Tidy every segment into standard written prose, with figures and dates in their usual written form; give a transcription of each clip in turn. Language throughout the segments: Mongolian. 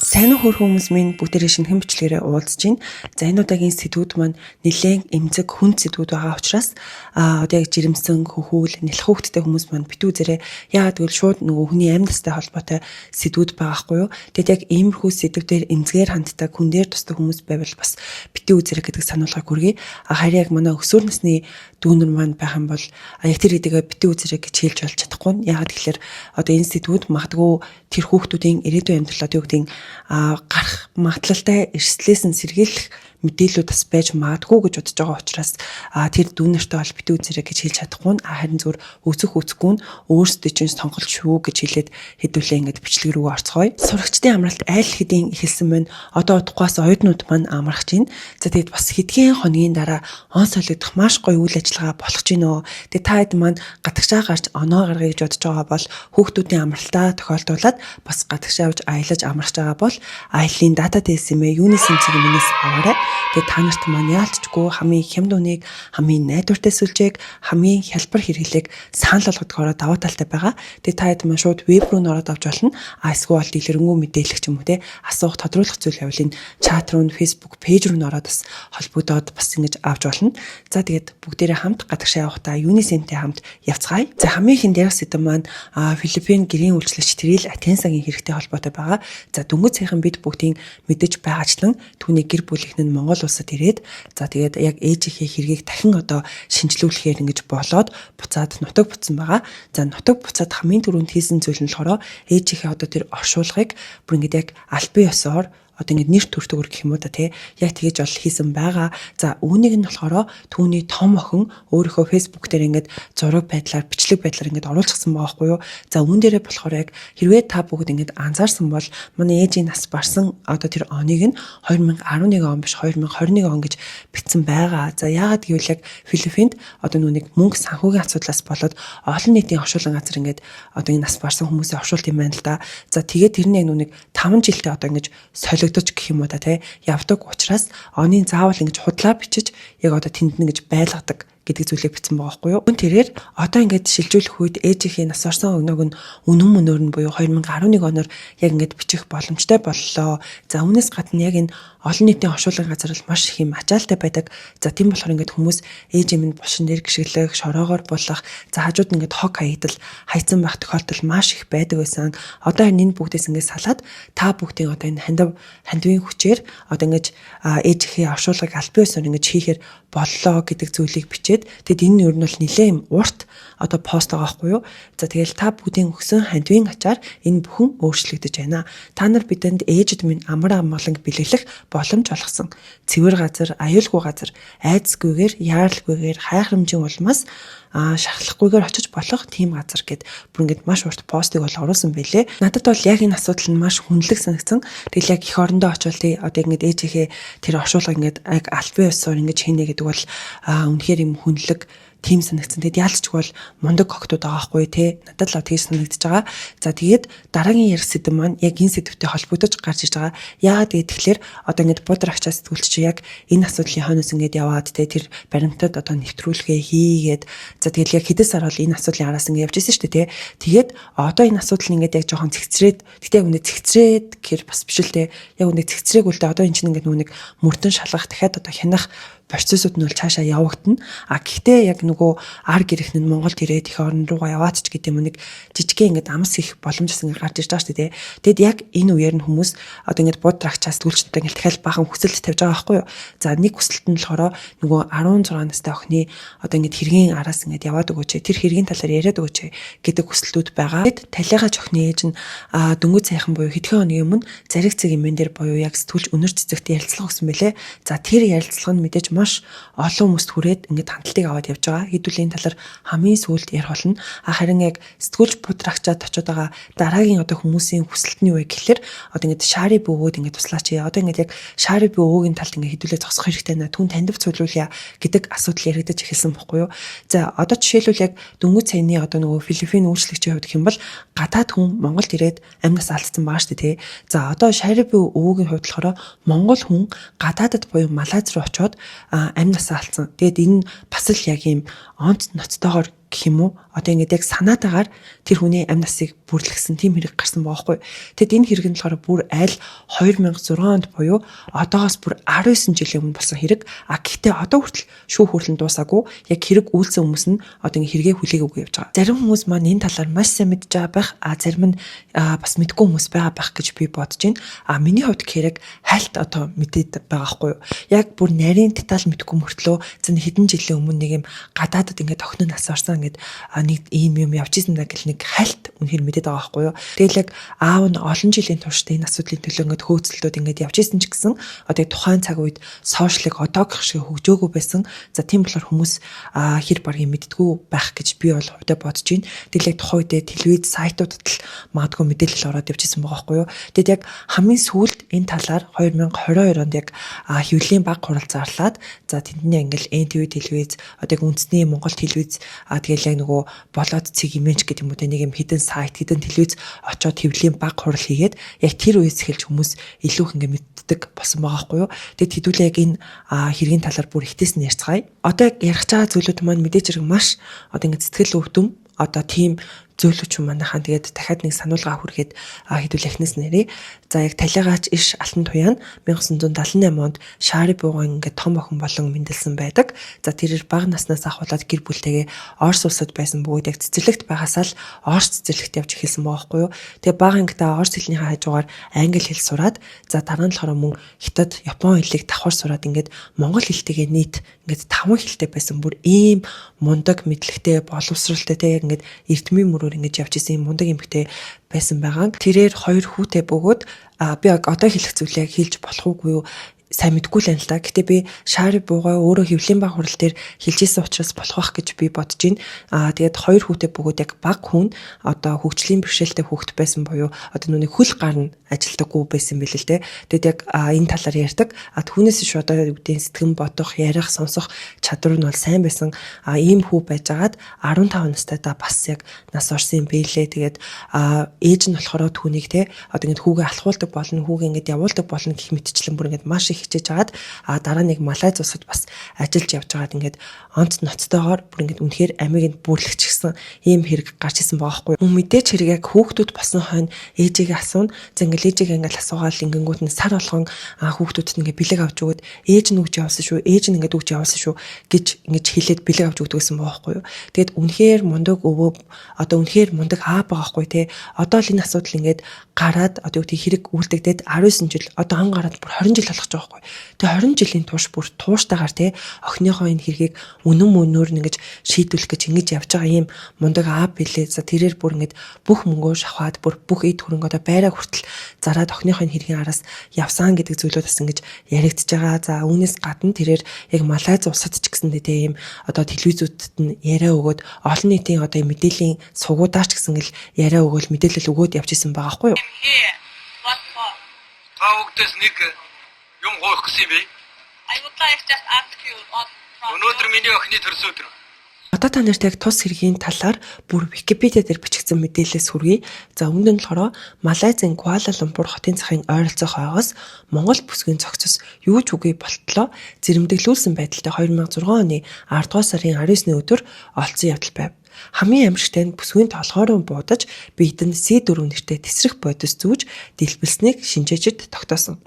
Сайн уу, хөөрхөн хүмүүс минь, бүгдээрээ шинэхэн бичлэгээрээ уулзж байна. За, энэ удаагийн сэдвүүд маань нэлээн эмзэг, хүнд сэдвүүд байгаа учраас одоо яг жирэмсэн, хөхүүл, нялх хүүхэдтэй хүмүүс маань битүү үзээрэй. Яагаад гэвэл шууд нөгөө хүний амьд настай холбоотой сэдвүүд байгаа хгүй юу. Тэгэд яг иймэрхүү сэдвүүдээр эмзгээр ханддаг, хүн дээр тусдаг хүмүүс байвал бас битүү үзээрэй гэдэг сануулгыг хүргэе. Харин яг манай өсвөр насны дүүнер маань байх юм бол яг тэр хэдийгээ битүү үзээрэй гэж хэлж болж чадахгүй. Яагаад гэхээр одоо энэ сэдвүүд магадгүй тэр хүүхдүүдийн ирээдүйн амьдрал, одоо юу гэдгийг, гарах магадлалтай эрсдлээс нь сэргийлэх мэдээлүүд бас байж магадгүй гэж бодож байгаа учраас тэр дүүнертэй бол битүү үзэрэй гэж хэлж чадахгүй нь, харин зүгээр үзэх үзэхгүй нь өөрсдөө чинь сонголт шүү гэж хэлээд хэдүүлээ ингээд бичлэг рүү орцгоё. Сурагчдын амралт аль хэдийн эхэлсэн байна. Одоо удахгүйс оюутнууд маань амрах чинь. За, тэгээд бас хэдхэн хоногийн дараа он солигдох маш гоё үйл ажиллагаа болох чинь өө. Тэгээд та хэд маань гадагшаа гарч оноо гаргая гэж бодож байгаа бол, хүүхдүүдийн амралтаа тохиолдуулаад бас гадагшаа явж аялаж амарч байгаа бол аяллаа дата дээс юм ээ юуны сэмцэг минээс аваарай. Тэгээд та нарт маань яалтчгүй хамгийн хямд үнийг, хамгийн найдвартай сүлжээг, хамгийн хялбар хэрэглээг санал болгодгоороо давуу талтай байгаа. Тэгээд та хэд маань шууд веб рүү н ороод авч болно. А эсвэл бол дэлгэрэнгүй мэдээлэх ч юм уу те, асуух, тодруулах зүйл байвал энэ чат руу, Facebook page рүү н ороод бас холбогдоод бас ингэж авч болно. За, тэгээд бүгдээрээ хамт гадагшаа явахдаа юуны сэмтэй хамт явцгаая. За, хамгийн ихэнд ярих сэдэв маань Филиппин гэрийн үйлчлэгч Тэрил Атенсагийн хэрэгтэй холбоотой байгаа. За, дөнгөж саяхан бид бүгдийн мэдэж байгаачлан түүний гэр бүлийнх нь Монгол улсад ирээд, за, тэгээд яг ээжийнхээ хэргийг дахин одоо шинжлүүлэхээр ингэж болоод буцаад нутаг буцсан байгаа. За, нутаг буцаад хамгийн түрүүнд хийсэн зүйл нь болохоор ээжийнхээ одоо тэр оршуулгыг бүр ингэж яг албан ёсоор одоо ингэж нэр төртөгөр гэх юм уу да, тий, яг тэгэж бол хийсэн байгаа. За, үүнийг нь болохоор түүний том охин өөрийнхөө Facebook дээр ингэж зураг байдлаар, бичлэг байдлаар ингэж оруулчихсан байгаа байхгүй юу. За, үүн дээрээ болохоор яг хэрвээ та бүгд ингэж анзаарсан бол манай ээжийн нас барсан одоо тэр оныг нь 2011 он биш, 2021 он гэж бичсэн байгаа. За, яагаад гэвэл яг Филиппинд одоо нүг мөнгө санхүүгийн асуудлаас болоод олон нийтийн оршуулгын газар ингээд одоо энэ нас барсан хүмүүсийн оршуулт юм байна л да. За, тэгээд тэр нь яг нүг 5 жилдээ одоо ингэж солигдож гэх юм уу да, тий, явдаг учраас оны заавал ингэж худлаа бичиж яг одоо тэнд нь гэж байлгадаг гэдэг зүйлийг бичсэн байгаа байхгүй юу. Үн тэрээр одоо ингээд шилжүүлэх үед ээжийнхээ нас орсон өгнөг нь үнэн мөнөөр нь буюу 2011 оноор яг ингээд бичих боломжтой боллоо. За, үүнээс гадна яг энэ олон нийтийн оршуулгын газар бол маш их юм ачаалтай байдаг. За, тийм болохоор ингээд хүмүүс ээж юм булшин дээр гიშгэлэх, шороогоор булах, за, хажууд нь ингээд хог хаягдал хайцсан байх тохиолдол маш их байдаг байсан. Одоо харин энэ бүгдээс ингээд салаад та бүгдийн одоо энэ хандивын хүчээр одоо ингэж ээжийнхээ оршуулгыг албан ёсоор ингэж хийхээр боллоо гэдэг зүйлийг бичээд, тэгэд энэ нь ер нь бол нэлээд юм урт одоо пост байгаа байхгүй юу. За, тэгэл та бүгдийн өгсөн хандивын ачаар энэ бүхэн өөрчлөгдөж байна. Та нар бидэнд ээжид минь амар амгаланг бэлэглэх боломж олгосон. Цэвэр газар, аюулгүй газар, айдасгүйгээр, яаралгүйгээр, хайхрамжийн улмаас шархлахгүйгээр очиж болох тийм газар гэд бүр ингээд маш урт постыг бол оруулсан байлээ. Надад бол яг энэ асуудал нь маш хүндлэг санагдсан. Тэгэл яг эх орондоо очивол, тий, одоо ингээд ээжийнхээ тэр оршуулга ингээд яг албан ёсоор ингэж хийнэ гэдэг бол үнэхээр юм хүндлэг тийм санагдсан. Тэгэд яалтчгүй бол мундаг когтууд байгаа байхгүй, те. Надад л тэгж санагдаж байгаа. За, тэгээд дараагийн ярих сэдэв маань яг энэ сэдвтэй холбогдож гарч иж байгаа. Яагаад гэвэл одоо ингэж буудар агчаа сэтгүүлч чи яг энэ асуудлын хойноос ингэж яваад, те, тэр баримтад одоо нэвтрүүлгээ хийгээд, за, тэгэл яг хэдэн сар бол энэ асуудлын араас ингэ явж исэн шүү дээ, те. Тэгээд одоо энэ асуудал нь ингээд яг жоохон цэгцрээд, гэтээ яг үнэ цэгцрээд гэхэр бас биш л те. Яг үнэ цэгцрээгүй л дээ. Одоо энэ чинь ингээд нүг мөрдөн шалгах, дахиад одоо хянах процессууд нь бол цаашаа явагдана. А гэхдээ яг нөгөө ар гэрэх нь Монголд ирээд эх орн руугаа яваад ч гэдэг юм, нэг жижигхэн ингээд амс их боломж бас ингээд гарч ирж байгаа шүү дээ. Тэгэд яг энэ үеэр нь хүмүүс одоо ингээд бууд рагчаас сэтгүүлчтэй ингээд дахиад баахан хүсэлт тавьж байгаа байхгүй юу. За, нэг хүсэлт нь болохоор нөгөө 16 настай охины одоо ингээд хэргийн араас ингээд яваад өгөөч, тэр хэргийн талаар яриад өгөөч гэдэг хүсэлтүүд байгаа. Тэгэд талигач охины ээж нь дөнгөж саяхан буюу хэдхэн хоногийн өмнө зариг цэг имэн дээр буюу яг сэтгүүлч Өнөр Цэцэгт ярилцлага өгсөн байлээ. За, тэр ярилцлага нь мэдээж маш олон хүмүүст хүрээд ингээд хандлтыг аваад явж байгаа. Хэдүүлийн талаар хамгийн сүүлд ярих болно. А харин яг сэтгүүлч Будрагчаад очиод байгаа дараагийн одоо хүмүүсийн хүсэлт нь юу вэ гэхэлэр одоо ингээд Шари бөвөөд ингээд туслаач. Одоо ингээд яг Шари бөвөөгийн талд ингээд хэдүүлээ зогсох хэрэгтэй нэ. Түн таньдав цуглуулъя гэдэг асуудал яригдаж эхэлсэн бохгүй юу. За, одоо жишээлбэл яг дөнгөж саяны одоо нөгөө Филиппин үйлчлэгчийн хувьд гэх юм бол гадаад хүн Монголд ирээд амьнаас алдсан байгаа шүү дээ, тий. За, одоо Шари бөө өвөөгийн хувьд болохоор Монгол хүн гадаадад буюу Малайз руу очиод амь насаа алдсан. Тэгээд энэ бас л яг ийм онц ноцтойгоор гэх юм уу. Одоо ингээд яг санаатаагаар тэр хүний амь насыг бүрлэхсэн тийм хэрэг гарсан байгаа байхгүй. Тэгэд энэ хэрэг нь болохоор бүр аль 2006 онд буюу одоогоос бүр 19 жилийн өмнө болсон хэрэг. А гэхдээ одоо хүртэл шүүх хурлын дуусаагүй, яг хэрэг үйлсэн хүмүүс нь одоо ингэ хэрэгээ хүлээгээгүй явж байгаа. Зарим хүмүүс маань энэ талаар маш сайн мэдж байгаа байх. А зарим нь бас мэдгүй хүмүүс байгаа байх гэж би бодож байна. А миний хувьд гэхээр яг хальт одоо мэдээд байгаа байхгүй юу. Яг бүр нарийн деталь мэдгүй мөртлөө зэн хэдэн жилийн өмнө нэг юм гадаадад ингээд охин нь нас орсон, ингээд нэг ийм юм явж исэн да гэл нэг хальт үнэхээр мэдээд байгаа байхгүй юу. Тэгэл яг аав нь олон жилийн туршид энэ асуудлын төлөө ингээд хөөцөлтүүд ингээд явж исэн ч гэсэн одоо тухайн цаг үед social ыг одоогох шиг хөгжөөгүй байсан. За, тийм болохоор хүмүүс хэр баргийн мэддэггүй байх гэж би бол хувьдаа бодож байна. Тэгэл яг тухайн үедээ телевиз, сайтуудад л магадгүй мэдээлэл ороод явж исэн байгаа байхгүй юу. Тэгэд яг хамгийн сүүлд энэ талаар 2022 онд яг хэвлэлийн бага хурал зарлаад, за, тэндний ингээл NTV телевиз, одоо яг үндэсний Монгол телевиз, тэгэл яг нөгөө болоод цэг имэж гэдэг юм уу те, нэг юм хэдэн сайт, хэдэн телевиз очоод хэвлэлийн бага хурал хийгээд яг тэр үеэс эхэлж хүмүүс илүү их ингээ мэддэг болсон байгаа байхгүй юу. Тэгэд хэдүүлээ яг энэ хэргийн талаар бүр ихтэйс нь ярьцгаая. Одоо яг ярих байгаа зүйлүүд маань мэдээж хэрэг маш одоо ингээ сэтгэл өвдөм одоо тийм зүйлүүд юм манайхаа. Тэгээд дахиад нэг сануулгаа хүргээд хэдүүл эхнээс нэрээ. За, яг Талигач Иш Алтантуяа нь 1978 онд Шари бууган ингээд том охин болон мэндэлсэн байдаг. За, тэрээр бага наснаас ахуулаад гэр бүлтэйгээ Орос улсад байсан бөгөөд яг цэцэрлэгт байгаасаа л Орос цэцэрлэгт явж эхэлсэн байгаа байхгүй юу. Тэгээ бага ангидаа Орос хэлнийхээ хажуугаар англи хэл сураад, за, дараа нь болохоор мөн Хятад, Япон хэлийг давхар сураад ингээд монгол хэлтэйгээ нийт ингээд таван хэлтэй байсан, бүр ийм мундаг мэдлэгтэй, боловсралтай те, яг ингээд эрдмийн мөрөөр ингэж явж исэн юм мундаг эмэгтэй байсан байгаа. Тэрээр хоёр хүүтэй бөгөөд би яг одоо хэлэх зүйлээ хэлж болох уугүй юу, сайн мэдгүй л байна л да. Гэтэ би Шари буугаа өөрөө хэвлэлийн баг хурал дээр хэлж исэн учраас болох байх гэж би бодож байна. Тэгээд хоёр хүүтэй бөгөөд яг баг хүн одоо хөгжлийн бэрхшээлтэй хүүхэд байсан буюу одоо нүуний хөл гар нь ажилдаггүй байсан билээ л дээ. Тэгэд яг энэ талаар ярьдаг. Түүнээс биш одоо юу гэдэг, сэтгэн бодох, ярих, сонсох чадвар нь бол сайн байсан. Ийм хүү байжгаад 15 настайдаа бас яг нас орсон юм бэлээ. Тэгээд ээж нь болохоор түүнийг те одоо ингээд хүүгээ алхуулдаг болно, хүүгээ ингээд явуулдаг болно гэх мэтчлэн бүр ингээд маш их хичээж агаад, дараа нэг Малайз улсад бас ажиллаж явж байгаад ингээд онц ноцтойгоор бүр ингээд үнэхээр амийг нь бүрлэгчихсэн ийм хэрэг гарч исэн байгаа хгүй. Мөн мэдээч хэрэг яг хүүхдүүд болсон хойно ээжигээ асууна. За, ингээд ээжигээ ингээд асуугаал ингэнгүүт нь сар болгон хүүхдүүдэд ингээд бэлэг авч өгөөд ээж нь өгч явуулсан шүү, ээж нь ингээд өгч явуулсан шүү гэж ингэж хэлээд бэлэг авч өгдөг гэсэн байгаа хгүй юу. Тэгээд үнэхээр мундаг өвөө, одоо үнэхээр мундаг аав байгаа хгүй те. Одоо л энэ асуудал ингээд гараад одоо юу гэдэг, хэрэг үйлдэгдээд 19 жил, одоо ан гараад бүр 20 жил болох гэж байгаа байхгүй. Тэгээ 20 жилийн турш бүр тууштайгаар те охиныхоо энэ хэргийг үнэн мөнөөр нь ингэж шийдвүлэх гэж ингэж явж байгаа ийм мундаг аав билээ. За, тэрээр бүр ингэж бүх мөнгөө шавхаад, бүр бүх эд хөрөнгө, одоо байраа хүртэл зараад охиныхоо энэ хэргийн араас явсан гэдэг зүйлүүд бас ингэж яригдж байгаа. За, үүнээс гадна тэрээр яг Малайз улсад ч гэсэндээ те ийм одоо телевизүүдэд нь яриа өгөөд, олон нийтийн одоо мэдээллийн сувгуудаар ч гэсэн л яриа өгөөл, мэдээлэл өгөөд явж исэн байгаа байхгүй юу? Here. What for? Та бүгдээс нэг юм гуйх гэсэн юм бэ? I would like just ask you on from Өнөөдөр миний охины төрсөн өдөр. Одоо та нарт яг тус хэргийн талаар бүр Википедиа дээр бичигдсэн мэдээлэлээс хүргэе. За, өмнө нь болохоор Малайзын Куала Лумпур хотын захын ойролцоох ойгоос Монгол бүсгүйн цогцос юу ч үгүй болтлоо зэрэмдэглүүлсэн байдалтай 2006 оны 10 дугаар сарын 19-ны өдөр олдсон явдал байв. Хамгийн аимшигтай нь бүсгүйн толгой руу буудаж биед нь C4 нэртэй тэсрэх бодис зүүж дэлбэлснийг шинжээчид тогтоосон.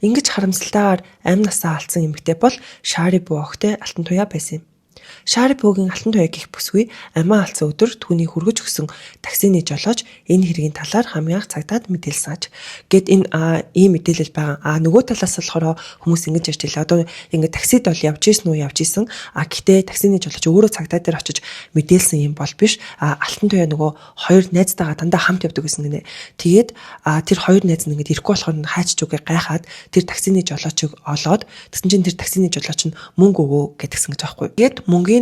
Ингэж харамсалтайгаар амь насаа алдсан эмэгтэй бол Шари Бүү охтой Алтантуяа байсан юм. Шари Бүүгийн Алтантуяа гэх бүсгүй амиа алдсан өдөр түүний хүргэж өгсөн таксины жолооч энэ хэргийн талаар хамгийн анх цагдаад мэдээлсэн аж. Гэт энэ ийм мэдээлэл байгаа. Нөгөө талаас болохоор хүмүүс ингэж ярьж байлаа. Одоо ингэ таксид бол явж исэн үү, явж исэн. Гэтэ таксины жолооч өөрөө цагдаа дээр очиж мэдээлсэн юм бол биш. Алтантуяа нөгөө хоёр найзтайгаа дандаа хамт явдаг гэсэн гинэ. Тэгээд тэр хоёр найз нь ингэж ирэхгүй болохоор нь хайчж үгээ гайхаад тэр таксины жолоочийг олоод тэгсэн чинь тэр таксины жолооч нь мөнгө өгөө гэдгсэн гэж аахгүй. Тэгээд мөнгийг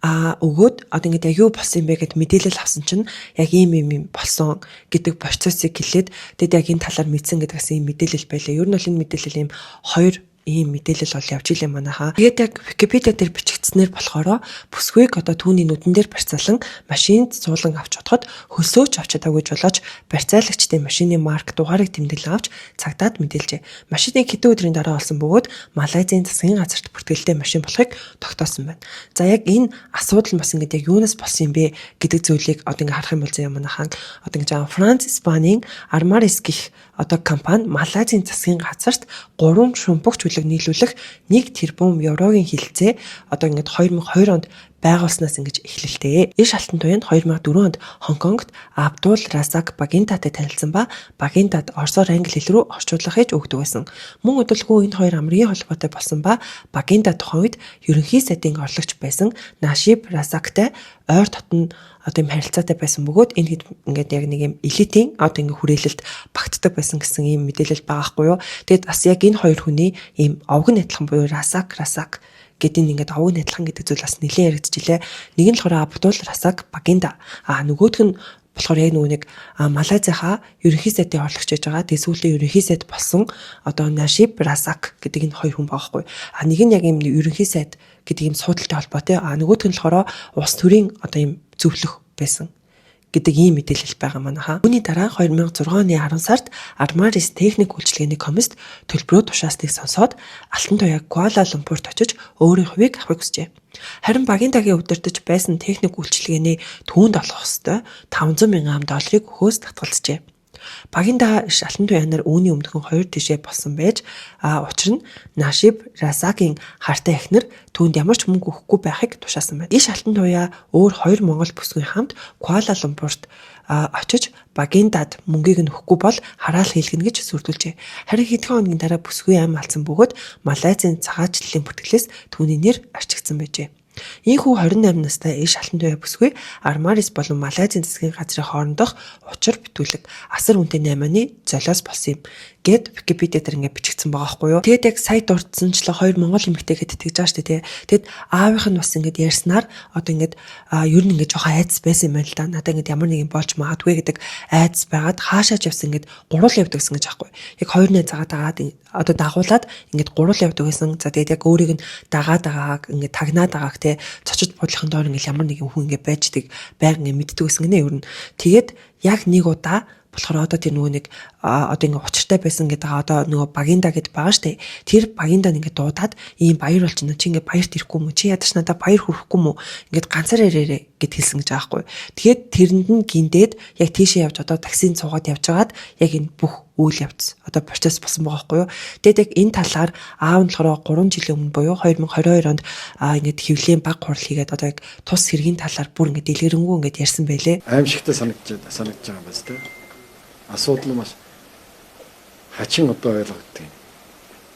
өгөөд одоо ингэж яг юу болсон юм бэ гэд мэдээлэл авсан чинь яг ийм ийм юм болсон гэдэг процессыг хэлээд, тэгэд яг энэ талаар мэдсэн гэдэг бас ийм мэдээлэл байлаа. Ер нь бол энэ мэдээлэл ийм хоёр Ийм мэдээлэл бол явж илээ манайхаа. Тэгээд яг Википедиа дээр бичигдснээр болохоор бүсгүйг одоо түүний нүдэн дээр барьцаалан машинд суулан авч бодоход хөлсөөч авч чадаагүй жолооч барьцаалагчдын машины марк дугаарыг тэмдэглэн авч цагдаад мэдээлжээ. Машиныг хэдэн өдрийн дараа олсон бөгөөд Малайзийн засгийн газарт бүртгэлтэй машин болохыг тогтоосон байна. За яг энэ асуудал бас ингээд яг юунаас болсон юм бэ гэдэг зүйлийг одоо ингээд харах юм бол заяа манайхаа одоо ингэж Франц, Испанийн Армарис гэх одоо компани Малайзийн засгийн газарт 3 шумбагч хүлэг нийлүүлэх 1 тэрбум еврогийн хилцээ одоо ингээд 2002 онд байгуулснаас ингэж эхлэлтэй. Иш Алтантуяа нь 2004 онд Хонконгт Абдул Разак Багиндатай танилцсан ба Багиндад орсоор англи хэл рүү орчуулга хийж өгдөг байсан. Мөн удалгүй энэ хоёр амрын холбоотой болсон ба Багинда тухайн үед ерөнхий сайдын орлогч байсан Нашиб Разактай ойр дотн одоо юм харилцаатай байсан бөгөөд энэ хэд ингээд яг нэг юм элитийн одоо ингээд хүрээлэлд багтдаг байсан гэсэн ийм мэдээлэл байгаа хгүй юу. Тэгэд бас яг энэ хоёр хүний ийм овгон адилхан буюу Расак Расак гэдэг нь ингээд овгон адилхан гэдэг зүйл бас нэлээд яригдчихлээ. Нэг нь болохоор Абдул Расак Багинда. А нөгөөх нь болохоор яг нөгөө нэг Малайзийнхаа ерөнхий сайдын орлогч байж байгаа. Тэгээ сүүлийн ерөнхий сайд болсон одоо Нашиб Расак гэдэг энэ хоёр хүн байгаа хгүй. А нэг нь яг ийм ерөнхий сайд гэдэг ийм суудалтай холбоотой. А нөгөөх нь болохоор улс төрийн одоо ийм зөвлөх байсан гэдэг ийм мэдээлэл байгаа манайхаа. Үүний дараа 2006 оны 10 сард Армарис техник үйлчилгээний комист төлбөрөө тушаасныг сонсоод Алтантуяа Куала Лумпурт очиж өөрийн хувийг авахыг хүсжээ. Харин Багиндагийн удирдах байсан техник үйлчилгээний түүнд олгох ёстой 500 мянган ам долларыг хөөс татгалзжээ. Багинда иш Алтантуяа нар үүний өмнөхөн хоёр тишээ болсон байж учир нь Нашиб Расагийн хартай эхнэр түүнд ямар ч мөнгө өгөхгүй байхыг тушаасан байна. Иш Алтантуяа өөр хоёр монгол бүсгүй хамт Куала Лумпурт очиж Багиндад мөнгийг нь өгөхгүй бол хараал хийлгэнэ гэж сүрдүүлжээ. Харин хэдхэн хоногийн дараа бүсгүй ам алдсан бөгөөд Малайзын цагаачлалын бүртгэлээс түүний нэр арчигдсан байжээ. Ийхүү 28 настай Иш Алтантуяа бүсгүй Армарис болон Малайзын засгийн газрын хоорондох учир битүүлэг асар үнэтэй 8 оны золиос болсон юм гэд Википедиа дээр ингээд бичигдсэн байгаа байхгүй юу. Тэгээд яг сая дурдсанчлаа хоёр монгол эмэгтэй гэд тэгж байгаа шүү дээ тий. Тэгэд аавынх нь бас ингээд ярьснаар одоо ингээд ер нь ингээд жоохон айдас байсан юм байна л да. Надаа ингээд ямар нэг юм болж магадгүй гэдэг айдас байгаад хаашаач явсан ингээд гурвал явдаг гэсэн гэж аахгүй. Яг хоёр нэ загаад дагаад одоо дагуулад ингээд гурвал явдаг байсан. За тэгээд яг өөрийг нь дагаад байгааг ингээд тагнаад байгааг те цочид буудлынхан доор ингээд ямар нэг юм хүн ингээд байждаг байг ингээд мэддэг байсан гинэ ер нь. Тэгээд яг нэг удаа болохоор одоо тэр нөгөө нэг одоо ингээ учиртай байсан гэдэг одоо нөгөө Багинда гэд байгаа штэ. Тэр Багинда ингээд дуудаад ийм баяр болчихно. Чи ингээ баярт ирэхгүй юм уу? Чи ядаж надад баяр хүрхгүй юм уу? Ингээд ганцаар ирээрээ гэд хэлсэн гэж байгаа байхгүй. Тэгээд тэрэнд нь гиндээд яг тийшээ явж одоо таксинд суугаад явж байгаад яг энэ бүх үйл явц одоо процесс болсон байгаа байхгүй юу. Тэгээд яг энэ талаар аав нь болохоор 3 жилийн өмнө буюу 2022 онд ингээд хэвлэлийн баг хурал хийгээд одоо яг тус хэргийн талаар бүр ингээд дэлгэрэнгүй ингээд ярьсан байлээ. Аимшигтай санагдаж байгаа юм байна те. Асуудал нь маш хачин одоо ойлгогддог юм.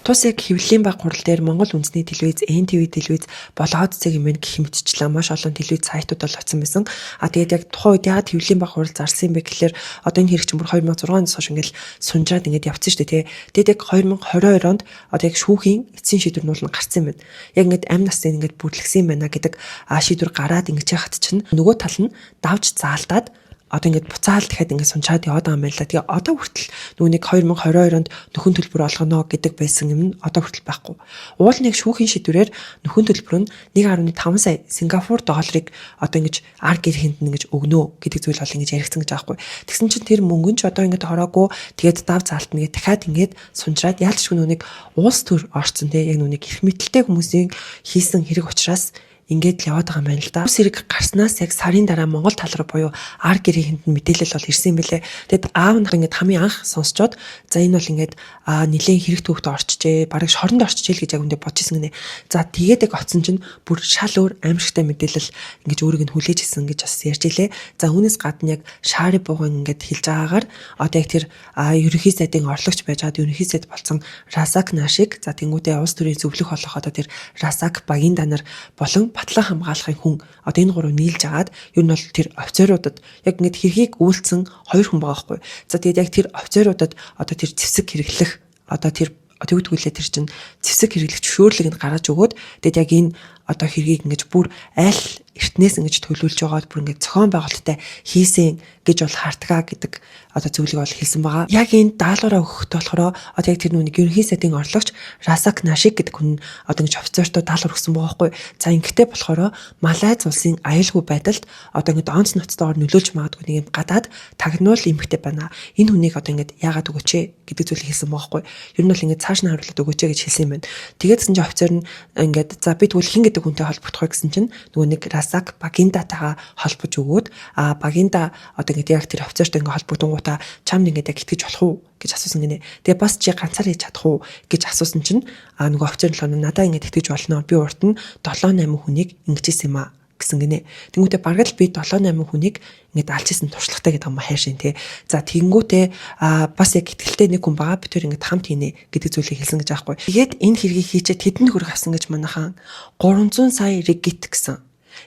Тус яг хэвлэлийн баг хурал дээр Монгол үндэсний телевиз, НТВ телевиз, болоод цэг юм гэх мэтчлэн маш олон телевиз сайтууд бол очсон байсан. А тэгээд яг тухайн үед яагаад хэвлэлийн баг хурал зарласан юм бэ гэхлээр одоо энэ хэрэг чинь бүр 2006 оноос хойш ингээл сунжраад ингээд явцсан шүү дээ тий. Тэгээд яг 2022 онд одоо яг шүүхийн эцсийн шийдвэр нь бол гарсан юм байна. Яг ингээд амь насны ингээд бүтлгсэн юм байна гэдэг шийдвэр гараад ингэж яхад чинь нөгөө тал нь давж заалдаад одоо ингээд буцаал дахиад ингээд сунчаад яваад байгаа юм байна л да. Тэгээ одоо хүртэл нөгөө нэг 2022 онд нөхөн төлбөр олгоно гэдэг байсан юм нь одоо хүртэл байхгүй. Уул нэг шүүхийн шийдвэрээр нөхөн төлбөр нь 1.5 сая Сингапур долларыг одоо ингэж ар гэр хинт ингэж өгнө гэдэг зүйл бол ингэж яригдсан гэж байгаа байхгүй. Тэгсэн чинь тэр мөнгө нь ч одоо ингээд хороогүй тэгээд дав заалтна гэ дахиад ингээд сунжраад яалч нөгөө нэг улс төр орцсон те яг нөгөө нэг эрх мэдэлтэй хүмүүсийн хийсэн хэрэг учраас ингээд л яваад байгаа юм байна л да. Ус хэрэг гарснаас яг сарын дараа Монгол тал руу буюу ар гэрийн хүнд мэдээлэл бол ирсэн юм билэ. Тэгэд аав нь ингээд хамгийн анх сонсчоод за энэ бол ингээд нэлээд хэрэг төвхт орчжээ, бараг шоронд орчжээ л гэж яг үндэ бодож исэн гинэ. За тэгээд яг очсон чинь бүр шал өөр аимшигтай мэдээлэл ингэж өөрийг нь хүлээж исэн гэж бас ярьж илээ. За үүнээс гадна яг шари бууган ингээд хэлж байгаагаар одоо яг тэр ерөнхий сайдын орлогч байж байгаад ерөнхий сайд болсон Расак Нашиг за тэнгуүдээ улс төрийн зөвлөх болох одоо тэр Расак Багинда нар болон батлан хамгаалахын хүн одоо энэ гурав нийлж агаад ер нь бол тэр офицеруудад яг ингээд хэрхийг үйлцэн хоёр хүн байгаа байхгүй. За тэгээд яг тэр офицеруудад одоо тэр зэвсэг хэрэглэх одоо тэр тэгвдгүүлээ тэр чинь зэвсэг хэрэглэх зөвшөөрлийг нь гаргаж өгөөд тэгээд яг энэ одоо хэргийг ингэж бүр айл эртнээс ингэж төлөвлөж байгаад бүр ингэж зохион байгуулалттай хийсэн гэж бол хартгаа гэдэг одоо зүйлийг бол хэлсэн байгаа. Яг энэ даалгавраа өгөхт болохоор одоо яг тэр нүг ерөнхий сайдын орлогч Расак Нашик гэдэг хүн одоо ингэж офицертой даалгавар өгсөн байгаа байхгүй. За ингэхдээ болохоор Малайз улсын аюулгүй байдалд одоо ингэж онц ноцтойгоор нөлөөлж магадгүй нэг юм гадаад тагнуул эмэгтэй байна. Энэ хүнийг одоо ингэж яагаад өгөөч ээ гэдэг зүйлийг хэлсэн байгаа байхгүй. Ер нь бол ингэж цааш нь хариулаад өгөөч ээ гэж хэлсэн юм байна. Тэгээд гэсэн чинь офицер нь ингээд за би тэгвэл хэн гэдэг хүнтэй холбогдох вэ гэсэн чинь нөгөө нэг Расак Багиндатайгаа холбож өгөөд а Багинда одоо ингээд яг тэр офицертай ингээд холбогдонгуудаа чамд ингээд яг итгэж болох уу гэж асуусан гинэ. Тэгээ бас чи ганцаар хийж чадах уу гэж асуусан чинь а нөгөө офицер нь л надаа ингээд итгэж болно. Би урд нь 7 8 хүнийг ингэж хийсэн юм а гэсэн гинэ. Тэнгүүтээ бараг л би 7 8 хүнийг ингээд алж исэн туршлагатай гэдэг юм хайшин тий. За тэнгүүтээ а бас яг итгэлтэй нэг хүн байгаа би тэр ингээд хамт хийнэ гэдэг зүйлийг хэлсэн гэж аахгүй. Тэгээд энэ хэргийг хийчээд хэдэн төгрөг авсан гэж манайхан 300 сая рингит гэсэн.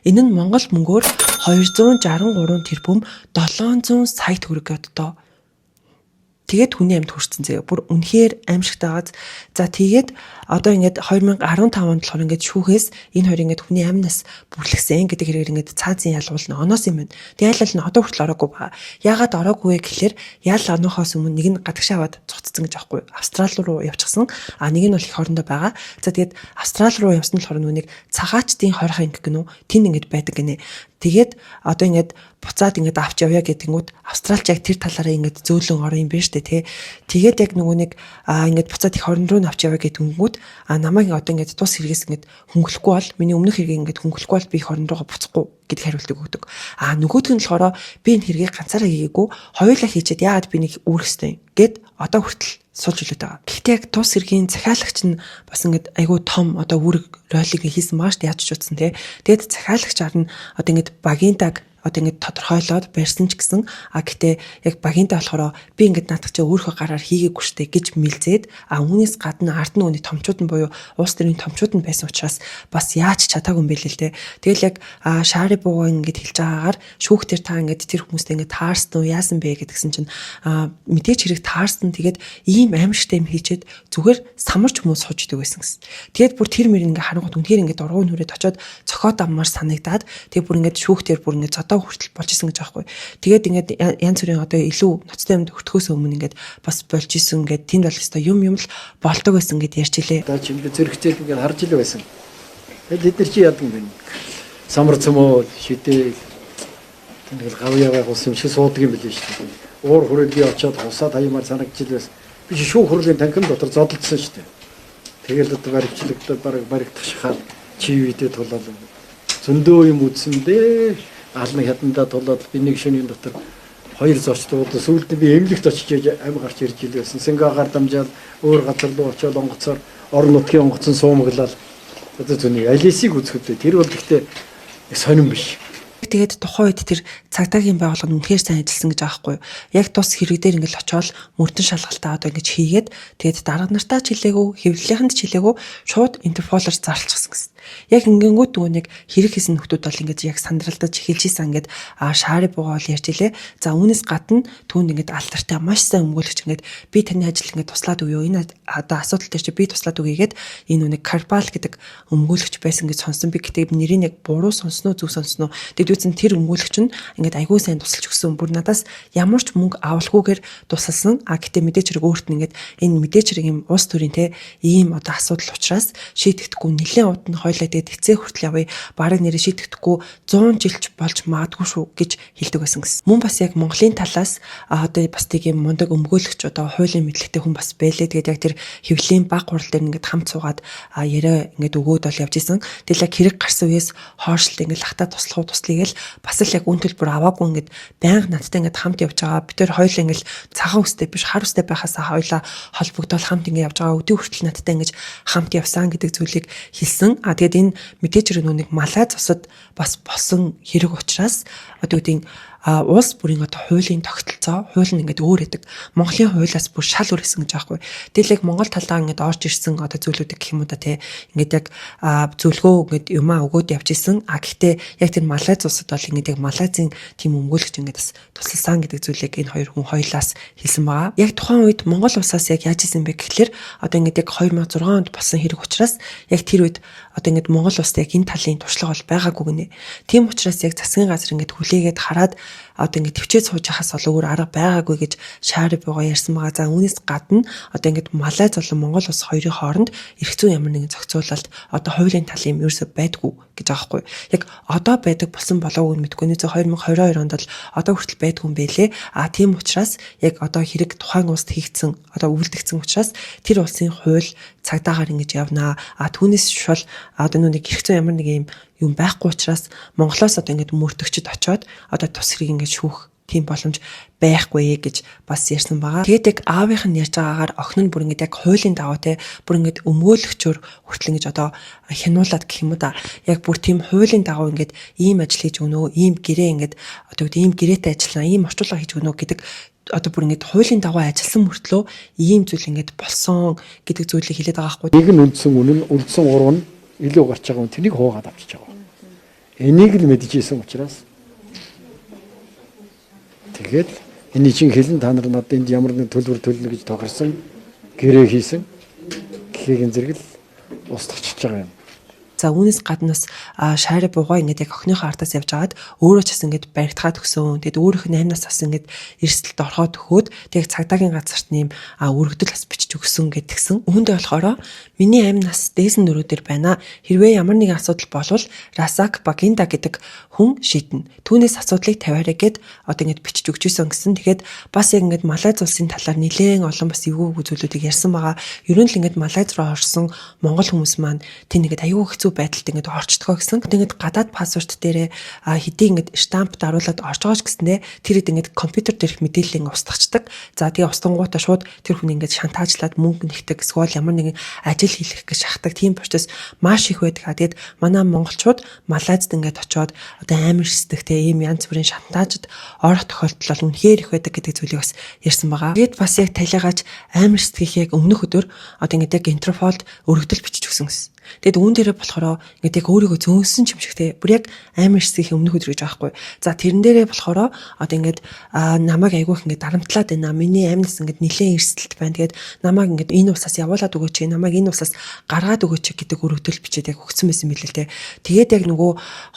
Энэ нь Монгол мөнгөөр 263 тэрбум 700 сая төгрөг гэдэг. Тэгээд хүний амьд хүрсэн заяа. Бүр үнэхээр аимшигтай байгааз. За тэгээд одоо ингээд 2015 онд болохоор ингээд шүүхээс энэ хоёр ингээд хүний амнаас бүрлэгсэн гэдэг хэрэгээр ингээд цаазын ялгуул нь оноос юм байна. Тэгээд ялал нь одоо хүртэл ороогүй байгаа. Яагаад ороогүй вэ гэхлээр ял оноохоос өмнө нэг нь гадагшаа аваад зугтцсан гэж аахгүй. Австрали руу явчихсан. А нэг нь бол эх орондоо байгаа. За тэгээд Австрали руу явсан болохоор нүг цагаачдын 20 анги гэнүү тэнд ингээд байдаг гинэ. Тэгээд одоо ингээд буцаад ингээд авч явъя гэдгингүүд Австралч яг тэр талаараа ингээд зөөлөн орон юм байна штэ тий. Тэгээд яг нөгөө нэг ингээд буцаад эх орон руу авч явъя гэдгингүүд намайг одоо ингээд тус хэрэгээс ингээд хөнгөлөхгүй бол миний өмнөх хэргийг ингээд хөнгөлөхгүй бол би эх орон руугаа буцахгүй гэдэг хариултыг өгдөг. А нөгөөх нь болохоор би энэ хэргийг ганцаараа хийгээгүй хоёулаа хийчихэд яагаад би нэг үүрэх ёстой юм гэд одоо хүртэл суулж үлээд байгаа. Гэхдээ яг тус хэргийн захиалагч нь бас ингээд айгүй том одоо үүрэг ролыг хийсэн байгаа шүү дээ яаж ч утсан тий. Тэгээд захиалагч ар нь одоо ингээд багийн даг одоо ингээд тодорхойлоод барьсан ч гэсэн а гэтээ яг багийнтай болохоор би ингээд наадах чи өөрийнхөө гараар хийгээгүй штэ гэж мэлзээд а үүнээс гадна ард нь үний томчууд нь буюу улс төрийн томчууд нь байсан учраас бас яаж чадаагүй юм бэлээ л те. Тэгэл яг шари буугаа ингээд хэлж байгаагаар шүүхтэр та ингээд тэр хүмүүстэй ингээд таарсан уу яасан бэ гэдгсэн чинь мэдээж хэрэг таарсан, тэгээд ийм аимшигтай юм хийчээд зүгээр самарч хүмүүс сууж идэг байсан гэсэн. Тэгээд бүр тэр мөр ингээд харангуут үнэхээр ингээд ургуун нүрээд очиод цохоод аммаар санагдаад тэгээд бүр ингээд шүүхтэр бүр ингээд зодоо хүртэл болж исэн гэж аахгүй. Тэгээд ингээд янз бүрийн одоо илүү ноцтой юмд өртөхөөс өмнө ингээд бас болж исэн ингээд тэнд бол өстой юм юм л болдог байсан гэд ярьж илээ. Одоо чи ингээд зэрэгцээл ингээд харж ил байсан. Тэгэл тэд нар чи яадаг юм бэ? Самар цөмөө шидэл тэгэл гав яваа гус юм шиг суудаг юм билээ шүү дээ. Уур хүрээд би очиод хусаад хаямаар санагдж ил байсан. Би чи шүүх хурлын танхим дотор зодолдсон шүү дээ. Тэгэл одоо баригчлагдаад бараг баригдах шахаад чи үедээ тулаад зөндөө юм үзсэн дээ. Ална хятандаа тулаад би нэг шөнийн дотор хоёр зочд буудсан. Сүүлд нь би эмнэлэгт очиж ам гарч ирж ил байсан. Сингагаар дамжаал өөр газар руу очиод онгоцоор орон нутгийн онгоцон суумаглал одоо зөний Алисийг үзэхэд тэр бол гэхдээ сонирн биш. Тэгээд тухайн үед тэр цагдаагийн байгууллага нь үнэхээр сайн ажилласан гэж аахгүй юу. Яг тус хэрэг дээр ингээл очиод мөрдөн шалгалтаа одоо ингэж хийгээд тэгээд дарга нартаа ч хэлээгүй, хэвлэлийнхэнд ч хэлээгүй шууд Интерполоор зарлчихсан гэсэн. Яг ингэнгүүт нөгөө нэг хэрэг хийсэн нөхдүүд бол ингэж яг сандралдаж эхэлж исэн ингээд шари буугаа бол ярьж илээ. За үүнээс гадна түүнд ингээд алдартай маш сайн өмгөөлөгч ингээд би таны ажил ингээд туслаад өгөө. Энэ одоо асуудал дээр чи би туслаад өгье гээд энэ нэг Карбал гэдэг өмгөөлөгч байсан гэж сонсон. Би гэтээ нэрийг яг буруу сонсноо зөв сонсноо. Тэгээд үсэн тэр өмгөөлөгч нь ингээд айгүй сайн тусалж өгсөн. Бүр надаас ямар ч мөнгө авалгүйгээр тусалсан. А гэтээ мэдээч хэрэг өөрт нь ингээд энэ мэдээч хэрэг юм улс төрийн те ийм одоо асуудал учраас шийдэхдэггүй нэлээд уд нь хойлоо тэгээд эцээ хүртэл явъя. Бараг нэрээ шийдэхдэггүй 100 жилч болж магадгүй шүү гэж хэлдэг байсан гэсэн. Мөн бас яг Монголын талаас одоо бас тийм юм мундаг өмгөөлөгч одоо хуулийн мэдлэгтэй хүн бас байлээ. Тэгээд яг тэр хэвлэлийн баг хурал дээр ингээд хамт суугаад яриа ингээд өгөөд бол явж исэн. Тэгэл яг хэрэг гарсан үеэс хойшлт ингээд лахта туслах уу туслая гэл бас л яг үн төлбөр аваагүй ингээд байнга надтай ингээд хамт явж байгаа. Бид тэр хоёулаа ингээд цагаан үстэй биш хар үстэй байхасаа хоёулаа холбогдоод хамт ингээд явж байгаа. Өдөө хүртэл надтай ингээд хамт явсан гэдэг зүйлийг хэлсэн. А тэгээд энэ мэдээж хэрэг нүг Малайз улсад бас болсон хэрэг учраас одоо үгүй улс бүрийн одоо хуулийн тогтолцоо, хууль нь ингээд өөр байдаг. Монголын хуулиас бүр шал өөр гэсэн гэж аахгүй. Тэгэл яг Монгол талдаа ингээд орж ирсэн одоо зүйлүүдийг гэх юм уу да те. Ингээд яг зөвлөгөө ингээд юмаа өгөөд явж исэн. А гэхдээ яг тэр Малайз улсад бол ингээд яг Малайзын тийм өмгөөлөгч ингээд бас тусалсан гэдэг зүйлийг энэ хоёр хүн хоёулаас хэлсэн байгаа. Яг тухайн үед Монгол улсаас яг яаж исэн бэ гэхлээр одоо ингээд яг 2006 онд болсон хэрэг учраас яг тэр үед одоо ингээд Монгол улсад яг энэ талын туршлага бол байгаагүй гинэ. Тийм учраас яг засгийн газар ингээд хүлээгээд хараад одоо ингээд төвчээ сууж хахаас ол өөр арга байгаагүй гэж Шари бугаа ярьсан байгаа. За үүнээс гадна одоо ингээд Малайз болон Монгол улс хоёрын хооронд эрх зүйн ямар нэгэн зохицуулалт одоо хуулийн талын юм ерөөсөө байдгүй гэж байгаа байхгүй. Яг одоо байдаг болсон болоогүй нь мэдгүй. 2022 онд бол одоо хүртэл байдгүй юм бэлээ. А тийм учраас яг одоо хэрэг тухайн улсад хийгдсэн одоо үйлдэгдсэн учраас тэр улсын хууль цагдаагаар ингэж явнаа. А түүнээс шул одоо нэг эрх зүйн ямар нэг юм юм байхгүй учраас Монголоос одоо ингэж мөрдөгчд очоод одоо тус хэрэг ингэж шүүх тийм боломж байхгүй гэж бас ярьсан байгаа. Тэгээд яг аавынх нь ярьж байгаагаар охин нь бүр ингэж яг хуулийн дагуу те бүр ингэж өмгөөлөгчөөр хүртэл ингэж одоо хянуулад гэх юм уу да. Яг бүр тийм хуулийн дагуу ингэж ийм ажил хийж өгнө, ийм гэрээ ингэж одоо ийм гэрээтэй ажиллана, ийм орчуулга хийж өгнө гэдэг одоо бүр ингэж хуулийн дагуу ажилласан мөртлөө ийм зүйл ингэж болсон гэдэг зүйлийг хэлээд байгаа байхгүй. Нэг нь үндсэн үнэн, үлдсэн гурав нь илүү гарч байгаа юм. Тэрийг хуугаад авчиж байгаа. Энийг л мэдчихсэн учраас тэгээд энэ чинь хэлэн та нар надад энд ямар нэг төлбөр төлнө гэж тохирсон гэрээ хийсэн гэхийн зэрэг л устгачиж байгаа юм. За үүнээс гадна бас шаари бугаа ингээд яг охиныхоо ардаас явж агаад өөрөө ч бас ингээд баригдахад өгсөн. Тэгэд өөрийнх нь амнаас бас ингээд эрсдэлд орхоод өгөөд тэг цагдаагийн газарт нэм өргөдөл бас бичиж өгсөн гэдгсэн. Үүндээ болохоор миний амь нас дээсэн дөрөв дээр байна. Хэрвээ ямар нэгэн асуудал болвол Расак Багинда гэдэг хүн шийднэ. Түүнээс асуудлыг тавиарай гэд одоо ингээд бичиж өгч исэн гэсэн. Тэгээд бас яг ингээд Малайз улсын талаар нэлээн олон бас эвгүй зүйлүүдийг ярьсан байгаа. Ер нь л ингээд Малайз руу орсон монгол хүмүүс маань тэнд ингээд аюу хэцүү байдалд ингээд орчдгоо гэсэн. Тэгээд гадаад паспорт дээрээ хэдий ингээд штамп даруулаад орж байгаа ч гэсэндээ тэр хэд ингээд компьютер дээрх мэдээлэл ингээд устгацдаг. За тэгээ устгангуудаа шууд тэр хүн ингээд шантаажлаад мөнгө нэгдэг эсвэл ямар нэгэн ажил хийх гэж шахдаг. Тийм процесс маш их байдаг. Тэгээд манай монголчууд Малайзд ингээд очиод одоо амар шисдэг те ийм янз бүрийн шантаажд орох тохиолдол бол үнэхээр их байдаг гэдэг зүйлийг бас ярьсан байгаа. Тэгээд бас яг талигаач амар сэтгэх яг өмнөх өдөр одоо ингээд яг Интерполд өргөдөл бичиж өгсөн гэсэн. Тэгэд үүн дээрээ болохоор ингээд яг өөрийгөө зөөнсөн ч юм шиг те. Бүр яг амар сэтгэхийн өмнөх өдөр гэж байгаа байхгүй. За тэрэн дээрээ болохоор одоо ингээд намайг айгүйх ингээд дарамтлаад байна. Миний амнаас ингээд нилээн эрсдэлт байна. Тэгээд намайг ингээд энэ улсаас явуулаад өгөөч, намайг энэ улсаас гаргаад өгөөч гэдэг өргөдөл бичээд яг өгсөн байсан билээ те. Тэгээд яг нөгөө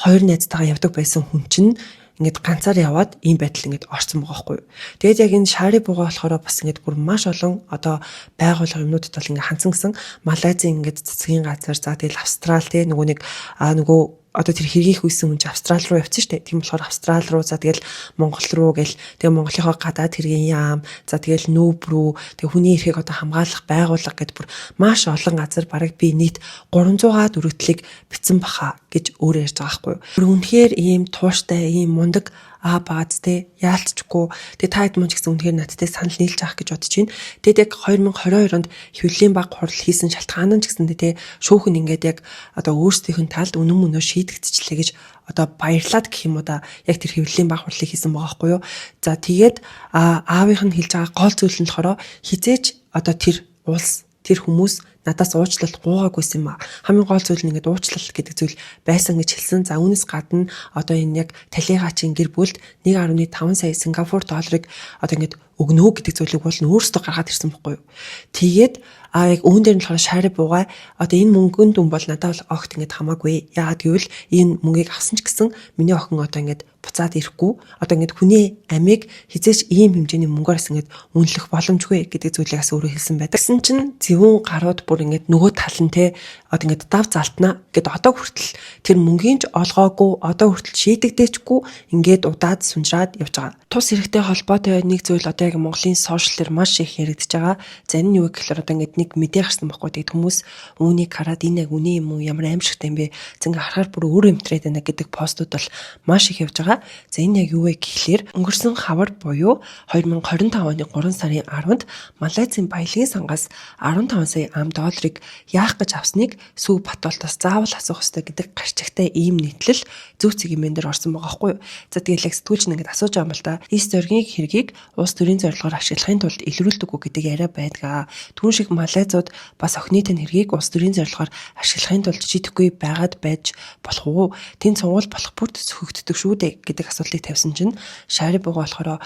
хоёр найзтайгаа явдаг байсан хүн чинь ингээд ганцаар яваад ийм байдал ингээд орсон байгаа байхгүй юу. Тэгээд яг энэ шари бугаа болохоор бас ингээд бүр маш олон одоо байгууллага юмнуудад бол ингээд хандсан гэсэн. Малайзын ингээд цэцгийн газар, за тэгэл Австрал те нөгөө нэг нөгөө одоо тэр хэргийг үйсэн хүн чи Австрал руу явцсан шүү дээ. Тийм болохоор Австрал руу, за тэгэл Монгол руу гэл тэгээ Монголынхоо гадаад хэргийн яам, за тэгэл нүүб рүү, тэгээ хүний эрхийг одоо хамгаалах байгууллага гэд бүр маш олон газар бараг би нийт 300-аад өргөдлийг бичсэн баха гэж өөрөө ярьж байгаа байхгүй юу. Бүр үнэхээр ийм тууштай, ийм мундаг аа бааз те яалтчгүй. Тэгээ та хэд мөн ч гэсэн үнэхээр надтай санал нийлж авах гэж бодож байна. Тэгээд яг 2022 онд хэвлэлийн баг хурал хийсэн шалтгаан нь ч гэсэндээ те шүүхэн ингээд яг одоо өөрсдийнх нь талд үнэн мөнөө шийдэгдчихлээ гэж одоо баярлаад гэх юм уу да яг тэр хэвлэлийн баг хурлыг хийсэн байгаа байхгүй юу. За тэгээд аавынх нь хэлж байгаа гол зүйл нь болохоор хизээч одоо тэр улс тэр хүмүүс надаас уучлалт гуугаагүйсэн юм а. Хамгийн гол зүйл нь ингээд уучлалт гэдэг зүйл байсан гэж хэлсэн. За үүнээс гадна одоо энэ яг талигаачийн гэр бүлд 1.5 сая Сингапур долларыг одоо ингээд өгнө гэдэг зүйлийг бол нь өөрсдөө гаргаад ирсэн бохгүй юу. Тэгээд яг үүн дээр нь болохоор шари буугаа одоо энэ мөнгөн дүн бол надад бол огт ингээд хамаагүй. Яагаад гэвэл энэ мөнгийг авсан ч гэсэн миний охин одоо ингээд буцаад ирэхгүй. Одоо ингээд хүний амийг хизээч ийм хэмжээний мөнгөөрс ингээд үнэлэх боломжгүй гэдэг зүйлийг бас өөрөө хэлсэн байдаг. Тэгсэн чинь зөвүүн гарууд бүр ингээд нөгөө тал нь те одоо ингээд дав залтнаа гэд одоо хүртэл тэр мөнгийн ч олгоогүй, одоо хүртэл шийдэгдээчгүй ингээд удаад сунжраад явж байгаа. Тус хэрэгтэй холбоотой нэг зүйл одоо яг Монголын сошиал дээр маш их яригдж байгаа. За энэ нь юу гэхээр одоо ингээд нэг мэдээ гарсан байхгүй. Тэгээд хүмүүс үүнийг хараад энэ яг үнэн юм уу, ямар аимшигтай юм бэ? За ингээд харахаар бүр өөр юмтрээд байна гэдэг постууд бол маш их явж байгаа. За энэ яг юу вэ гэхлээр өнгөрсөн хавар буюу 2025 оны 3 сарын 10-нд Малайзын баялагын сангаас 15 сая ам доллар долларыг яах гэж авсныг Сүү Батолтоос заавал асуух ёстой гэдэг гарчигтай ийм нийтлэл зөв цэгийн мэн дээр орсон байгаа байхгүй юу. За, тэгэл яг сэтгүүлч нь ингээд асууж байгаа юм л да. Эс зоригийн хэргийг улс төрийн зорилгоор ашиглахын тулд илрүүлдэггүй гэдэг яриа байдгаа. Түүн шиг Малайзууд бас охины тань хэргийг улс төрийн зорилгоор ашиглахын тулд шийдэхгүй байгаад байж болох уу? Тэнд сонгуул болох бүрт сөхөгддөг шүү дээ гэдэг асуултыг тавьсан чинь Шари Буга болохоор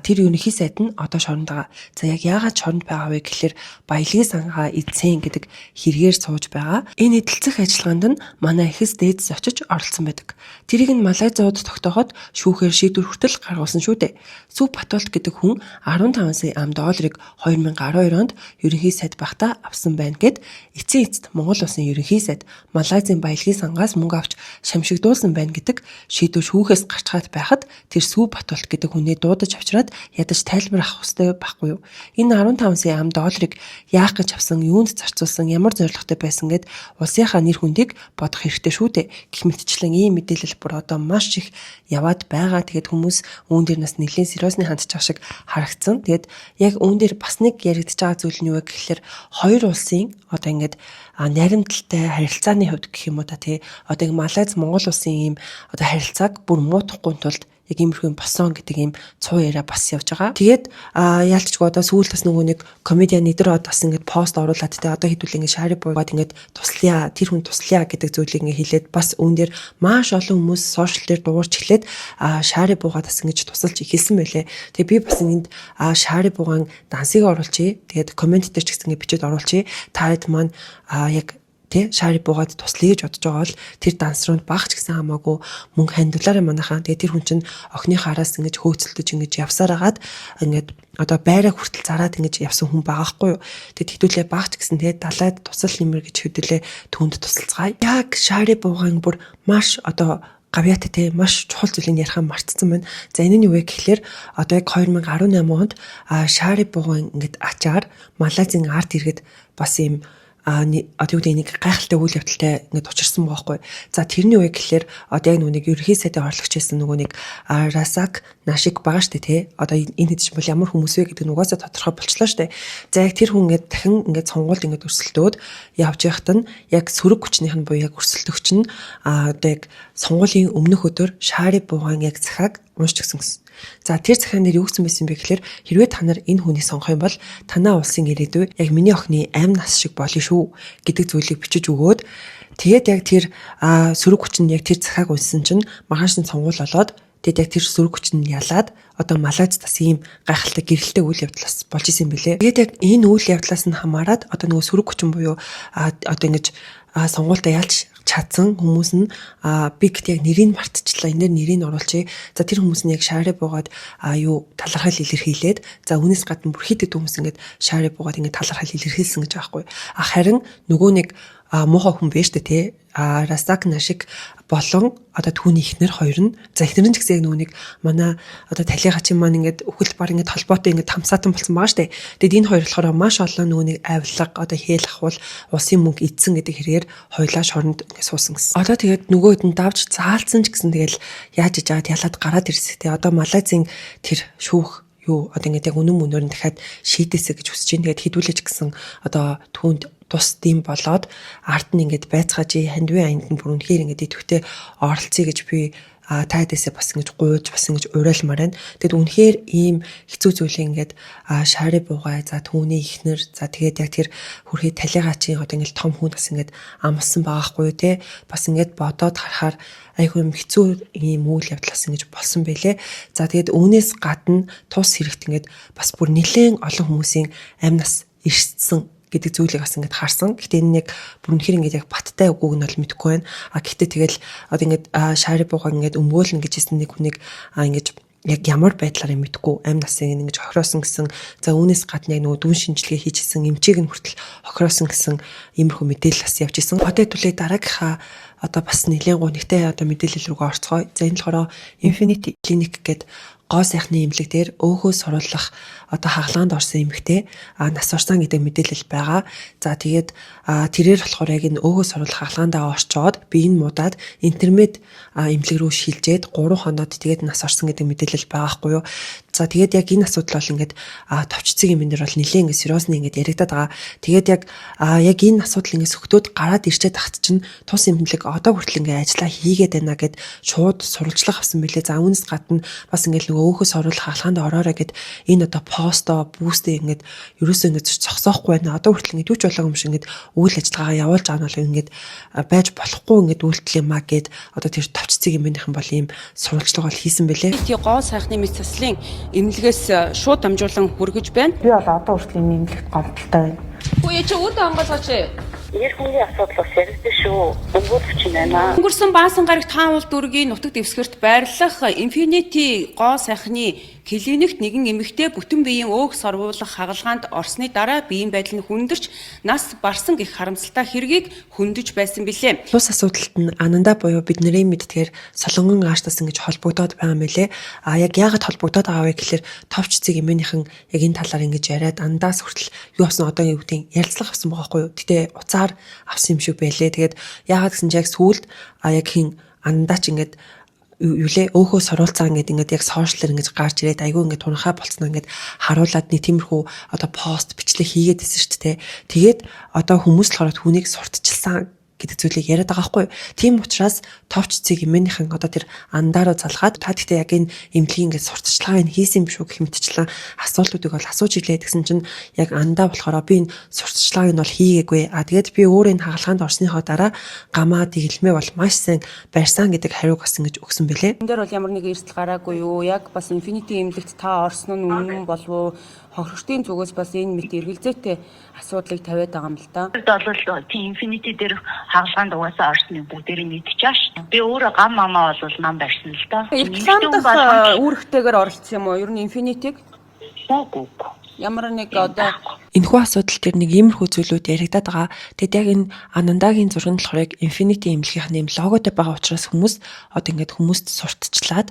тэр ерөнхий сайд нь одоо шоронд байгаа. За, яг яагаад шоронд байгаа вэ гэхлээр баялагын сангаа эзэн гэдэг хэрэгээр сууж байгаа. Энэ эдэлцэх ажиллагаанд нь манай эхэс дээдс очиж оролцсон байдаг. Тэрийг нь Малайзууд тогтооход шүүхээр шийдвэр хүртэл гаргуулсан шүү дээ. Сүү Батолт гэдэг хүн 15 сая ам долларыг 2012 онд ерөнхий сайд байхдаа авсан байна гэд эцсийн эцэст Монгол улсын ерөнхий сайд Малайзын баялагын сангаас мөнгө авч шамшигдуулсан байна гэдэг шийдвэр шүүхээс гарчгаад байхад тэр Сүү Батолт гэдэг хүнээ дуудаж авчираад ядаж тайлбар авах ёстой байхгүй юу? Энэ 15 сая ам долларыг яах гэж авсан, юунд зарцуулсан, ямар зорилготой байсан гэд улсынхаа нэр хүндийг бодох хэрэгтэй шүү дээ. Гэх мэтчлэн ийм мэдээлэл бүр одоо маш их яваад байгаа. Тэгээд хүмүүс үүн дээр нас нэлээд сериосны хандж байгаа шиг харагдсан. Тэгээд яг үүн дээр бас нэг яригдж байгаа зүйл нь юу вэ гэхлээр хоёр улсын одоо ингээд наримталтай харилцааны хувьд гэх юм уу та, тий, одоо яг Малайз Монгол улсын ийм одоо харилцааг бүр муутахгүй тулд яг иймэрхүү юм босон гэдэг ийм цуу яриа бас явж байгаа. Тэгээд яалтчгүй одоо сүүлд бас нөгөө нэг комедиан эдэр од бас ингээд пост оруулаад, те, одоо хэдүүл ингээд Шари буугаад ингээд туслая, тэр хүн туслая гэдэг зүйлийг ингээд хэлээд, бас үүн дээр маш олон хүмүүс social дээр дуурч эхлээд Шари буугаад бас ингэж тусалж эхэлсэн байлээ. Тэгээ би бас энд Шари буугаан дансыг оруулчихъя. Тэгээд comment дээр ч гэсэн ингээд бичээд оруулчихъя. Та хэд маань яг тий Шари буугаад туслая гэж бодож байгаа бол тэр данс руу бага ч гэсэн хамаагүй мөнгө хандуулаарай манайхаа. Тэгээ тэр хүн чинь охины хараас ингэж хөөцөлдөж ингэж явсаар агаад ингээд одоо байраа хүртэл зараад ингэж явсан хүн байгаа хгүй юу. Тэгэд хэдүүлээ бага ч гэсэн тий далайд тусал нэмэр гэж хэдүүлээ түүнд тусалцгаая. Яг Шари буугаан бүр маш одоо гавьяатай те маш чухал зүйлийг ярихаа мартсан байна. За, энэ нь юу вэ гэхлээр одоо яг 2018 онд Шари буугаан ингээд ачаар Малайзын ард иргэд бас ийм одоо юу гэдэг, нэг гайхалтай үйл явдалтай ингээд учирсан байгаа байхгүй. За, тэрний үе гэхлээр одоо яг нөгөө нэг ерөнхий сайдын орлогч байсан нөгөө нэг Расак Нашик байгаа штэ, тий. Одоо энэ хэд ч бол ямар хүмүүс вэ гэдэг нь угаасаа тодорхой болчлоо штэ. За, яг тэр хүн ингээд дахин ингээд сонгуульд ингээд өрсөлдөөд явж байхад нь яг сөрөг хүчнийх нь буюу яг өрсөлдөгч нь одоо яг сонгуулийн өмнөх өдөр Шари буугаан яг захааг уншиж өгсөн гэсэн. За, тэр захаан дээр юу гэсэн байсан бэ гэхээр хэрвээ та нар энэ хүнийг сонгох юм бол танаа улсын ирээдүй яг миний охины амь нас шиг болно шүү гэдэг зүйлийг бичиж өгөөд, тэгээд яг тэр сөрөг хүч нь яг тэр захааг уншсан чинь маргааш нь сонгуул болоод, тэгээд яг тэр сөрөг хүч нь ялаад одоо Малайз бас ийм гайхалтай гэрэлтэй үйл явдал бас болж исэн бэлээ. Тэгээд яг энэ үйл явдлаас нь хамаарат одоо нөгөө сөрөг хүчин буюу одоо ингэж сонгуультай ялж чадсан хүмүүс нь би гэт яг нэрийг мартчихлаа. Энэ дээр нэрийг оруулчихъя. За, тэр хүмүүс нь яг Шари буугаад юу талархал илэрхийлээд, за, үүнээс гадна бүр хэд хэд хүмүүс ингээд Шари буугаад ингээд талархал илэрхийлсэн гэж байгаа байхгүй. А харин нөгөө нэг муухай хүн байж тээ, тий. Расак Нашик болон одоо түүний эхнэр хоёр нь, за, эхнэр нь ч гэсэн яг нөгөө нэг манай одоо талигачин маань ингээд үхэл бар ингээд холбоотой ингээд хамсаатан болсон байгаа штэ. Тэгэд энэ хоёр болохоор маш олон нөгөө нэг авилга, одоо хээл ахуул, улсын мөнгө эдсэн гэдэг хэрэгээр хоёлаа шоронд ингээд суусан гэсэн. Одоо тэгээд нөгөөд нь давж заалцсан ч гэсэн тэгэл яаж иж аваад ялаад гараад ирсэ те. Одоо Малайзын тэр шүүх юу одоо ингээд яг үнэн мөнөөр нь дахиад шийдээсэ гэж хүсэж байна. Тэгээд хэдүүлэж гэсэн одоо түүнд тус дэм болоод ард нь ингээд байцгааж хандвын аянд нь бүр үнэхээр ингээд идэвхтэй оролцъё гэж би та хэдээсээ бас ингэж гуйж, бас ингэж уриалмаар байна. Тэгэд үнэхээр ийм хэцүү зүйлийг ингээд Шари буугай, за, түүний эхнэр, за, тэгээд яг тэр хүрхий талигаачийн одоо ингээд том хүн бас ингээд амлсан байгаа хгүй юу, те. Бас ингээд бодоод харахаар айгүй юм хэцүү ийм үйл явдал бас ингэж болсон байлээ. За, тэгээд үүнээс гадна тус хэрэгт ингээд бас бүр нэлээд олон хүмүүсийн амь нас ирсэн гэдэг зүйлийг бас ингээд харсан. Гэхдээ энэ нэг бүр үнэхээр ингээд яг баттай үгүйг нь бол мэдэхгүй байна. А гэхдээ тэгэл одоо ингээд Шари буугаа ингээд өмгөөлнө гэж хэлсэн нэг хүнийг ингэж яг ямар байдлаар юм мэдэхгүй амь насыг ингэж хохироосон гэсэн. За, үүнээс гадна яг нөгөө дүүн шинжилгээ хийжсэн эмчийг нь хүртэл хохироосон гэсэн иймэрхүү мэдээлэл бас явж исэн. Одоо хэдүүлээ дараагийнхаа Одоо бас нэлээн гунигтай одоо мэдээлэл рүүгээ орцгоё. За, энэ болохоор Infinity Clinic гэдэг гоо сайхны эмнэлэг дээр өөхөө сорруулах одоо хагалгаанд орсон эмэгтэй нас орсон гэдэг мэдээлэл байгаа. За, тэгээд тэрээр болохоор яг энэ өөхөө сорруулах хагалгаандаа орчоод бие нь муудаад Интермед эмнэлэг рүү шилжээд 3 хоноод тэгээд нас орсон гэдэг мэдээлэл байгаа хгүй юу. За, тэгээд яг энэ асуудал бол ингээд товч цэг юм дээр бол нэлээд ингээд сериосны ингээд яригдаад байгаа. Тэгээд яг энэ асуудал ингээд сөхтөөд гараад ирчээд тахт чинь тус эмнэлэг одоо хүртэл ингээд ажиллаа хийгээд байна гэд шууд сурвалжлага авсан бэлээ. За, үүнээс гадна бас ингээд нөгөө өөхөөс оруулах хагалгаанд ороорой гэд энэ одоо постоо бүүстээ ингээд ерөөсөө ингээд зогсоохгүй байна. Одоо хүртэл ингээд юу ч болоогүй юм шиг ингээд үйл ажиллагаагаа явуулж байгаа нь бол ингээд байж болохгүй ингээд үйлдэл юм а гэд одоо тэр товч цэг юмнийхэн бол ийм сурвалжлага бол хийсэн бэлээ. Тий, гоо сайхны мэс заслын эмнэлгээс шууд дамжуулан хүргэж байна. Би бол одоо хүртэл энэ эмнэлэгт гомдолтой байна. Үгүй, чи үүдээ онгойлгооч. Нэр хүний асуудал бас яригдсан шүү. Өмгөөлөгч юм байна. Өнгөрсөн Баасан гарагт Хаан уул дүүргийн нутаг дэвсгэрт байрлах Infinity гоо сайхны клиникт нэгэн эмэгтэй бүтэн биеийн өөх сорвуулах хагалгаанд орсны дараа биеийн байдал нь хүндэрч нас барсан гэх харамсалтай хэргийг хөндөж байсан билээ. Тус асуудалт нь Ананда буюу бидний мэддгээр Солонгон аартаас ингэж холбогдоод байгаа юм лээ. А яг яагаад холбогдоод байгаа вэ гэхээр товч цэг эмээнийхэн яг энэ талаар ингэж яриад Анандаас хүртэл юу авсан, одоо юу гэдгийг ярилцлага авсан байгаа байхгүй юу. Гэтэ уцаар авсан юм шиг байлээ. Тэгээд яагаад гэсэн чи яг сүүлд яг хин Анандаа ч ингээд юу лээ, өөхөө сорулцаа ингээд яг сошиалэр ингэж гарч ирээд айгүй ингээд тунхаа болцсноо ингээд харуулад нэг тиймэрхүү одоо пост бичлэг хийгээд байсан шүү дээ. Тэгээд одоо хүмүүс л болохоор түүнийг сурталчилсан гэдэг зүйлийг яриад байгаа байхгүй юу. Тийм учраас товч цэг эмээнийхэн одоо тэр андаараа залгаад, та тэгтээ яг энэ эмнэлгийн ингээд сурталчилгаа энэ хийсэн юм шүү гэх мэтчлэн асуултуудыг бол асууж илээ гэсэн чинь яг андаа болохоор би энэ сурталчилгааг нь бол хийгээгүй. А тэгээд би өөрөө энэ хагалгаанд орсныхоо дараа гамаа дэглэмээ бол маш сайн барьсан гэдэг хариуг бас ингэж өгсөн бэлээ. Энэ дээр бол ямар нэгэн эрсдэл гараагүй юу? Яг бас Infinity эмнэлэгт та орсон нь үнэн болов уу? Хохирогчдын зүгээс бас энэ мэт эргэлзээтэй асуудлыг тавиад байгаа юм л да. Бол тийм, Infinity дээр хагалгаанд угаасаа орсон юм бүгдээрээ мэдчихэж шүү. Би өөрөө гам мамаа бол нам барьсан л доо. Рекламдах үүрэгтэйгээр оролцсон юм уу? Ер нь Infinity-г Үгүй. ямар нэг одоо Энэхүү асуудал дээр нэг иймэрхүү зүйлүүд яригадаад байгаа. Тэгэд яг энэ Анандагийн зураг нь болохоор яг Infinity эмнэлгийнхний юм логотой байгаа учраас хүмүүс одоо ингээд хүмүүст сурталчлаад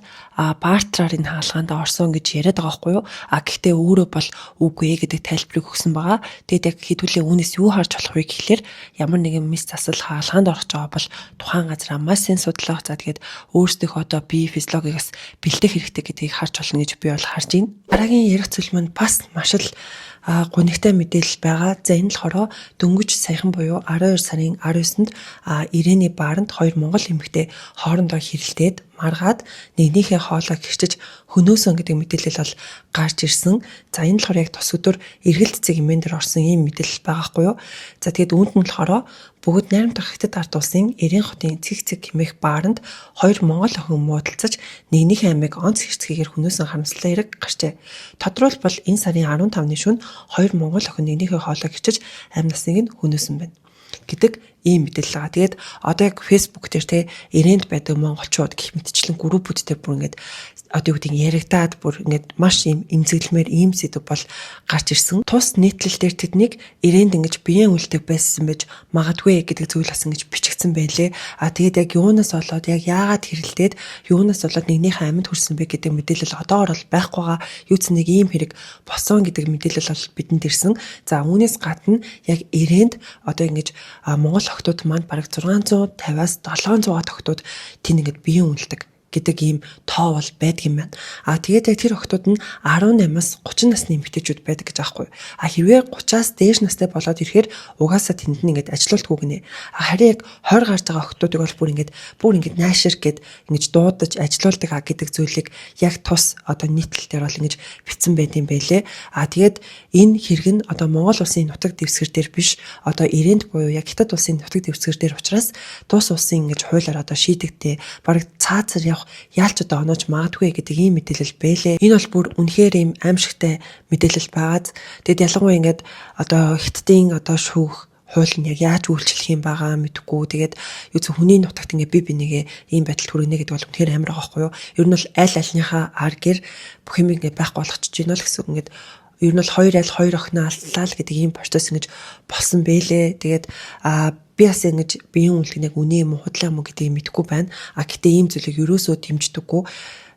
бартераар энэ хагалгаанд орсон гэж яриад байгаа байхгүй юу? А гэхдээ өөрөө бол үгүй гэдэг тайлбарыг өгсөн байгаа. Тэгэд яг хэдүүлээ үүнээс юу харж болох вэ гэхлээр ямар нэгэн мэс засал хагалгаанд орох байгаа бол тухайн газараа маш сайн судлах. За, тэгээд өөрсдийнхөө одоо бие физиологийг бас бэлдэх хэрэгтэй гэдгийг харж болно гэж би бол харж байна. Дараагийн ярих зүйл маань бас маш л гунигтай мэдээлэл байгаа. За, энэ болохоор дөнгөж саяхан буюу 12 сарын 19-нд Ирэний бааранд хоёр монгол эмэгтэй хоорондоо хэрэлдээд маргаад нэгнийхээ хоолой гэрчиж хөнөөсөн гэдэг мэдээлэл бол гарч ирсэн. За, энэ болохоор яг тус өдөр эргэлт цэг имэн дээр орсон ийм мэдээлэл байгаа хгүй юу. За, тэгээд үүнд нь болохоор бөгөөд найрамдах Хятад ард улсын Эрен хотын цэг цэг хэмээх бааранд хоёр монгол охин муудалцаж нэгнийхээ амийг онц хэрцгийгээр хөнөөсөн харамсалтай хэрэг гарчээ. Тодорхойлбол энэ сарын 15-ны шөнө хоёр монгол охин нэгнийхээ хоолой гэрчиж амь насныг нь хөнөөсөн байна гэдэг ийм мэдээлэл байгаа. Тэгээд одоо яг Facebook дээр те Ирэнд байдаг монголчууд гэх мэтчлэн группүүд дээр бүр ингээд одоо юу гэдэг яригадаад бүр ингээд маш ийм эмзэглэмээр ийм сэдэв бол гарч ирсэн. Тус нийтлэл дээр тэднийг Ирэнд ингэж биеэн үлдэг байсан байж магадгүй гэдэг зүйл бас ингэж бичигдсэн байлээ. А тэгээд яг юунаас болоод, яг яагаад хэрэлдээд, юунаас болоод нэгнийхээ амьд хүрсэн бэ гэдэг мэдээлэл одоогор бол байхгүй байгаа. Юу ч нэг ийм хэрэг болсон гэдэг мэдээлэл бол бидэнд ирсэн. За, үүнээс гадна яг Ирэнд одоо ингэж монгол охтууд маань бараг 650-аас 700 охтууд тэнд ингэж биеэн үнэлдэг гэдэг ийм тоо бол байдаг юм байна. А тэгээд яг тэр охтууд нь 18-аас 30 насны эмэгтэйчүүд байдаг гэж аахгүй. А хэрвээ 30-аас дээш настай болоод ирэхээр угаасаа тэнд нь ингээд ажилуулдаггүй гинэ. А харин яг 20 гарч байгаа охтуудыг бол бүр ингээд наашир гэд ингэж дуудаж ажилуулдаг а гэдэг зүйлийг яг тус одоо нийтлэл дээр бол ингэж бичсэн байт юм байлээ. А тэгээд энэ хэрэг нь одоо Монгол улсын нутаг дэвсгэр дээр биш, одоо Ирэнд буюу яг Хятад улсын нутаг дэвсгэр дээр учраас тус улсын ингэж хуулиар одоо шийдэгдээ, бараг цаацар явах яалч одоо оноож магадгүй гэдэг ийм мэдээлэл бэлээ. Энэ бол бүр үнэхээр ийм аимшигтай мэдээлэл байгааз. Тэгэд ялангуяа ингээд одоо Хятадын одоо шүүх хууль нь яг яаж үйлчлэх юм байгаа мэдэхгүй. Тэгээд юу зөв хүний нутагт ингээ би бинийгээ ийм байдалд хүргэнэ гэдэг бол үнэхээр амар байгаа байхгүй юу? Ер нь бол аль альныхаа ар гэр бүх юм ингээ байхгүй болгочихж байна л гэсэн үг, ингээд ер нь бол хоёр аль хоёр охиноо алдлаа л гэдэг ийм процесс ингэж болсон бэлээ. Тэгээд би Би бас ингэж биеийн үнэлэг нэг үнэ юм уу худлаа юм уу гэдгийг мэдэхгүй байна. А гэтээ ийм зүйлийг ерөөсөө дэмждэггүй.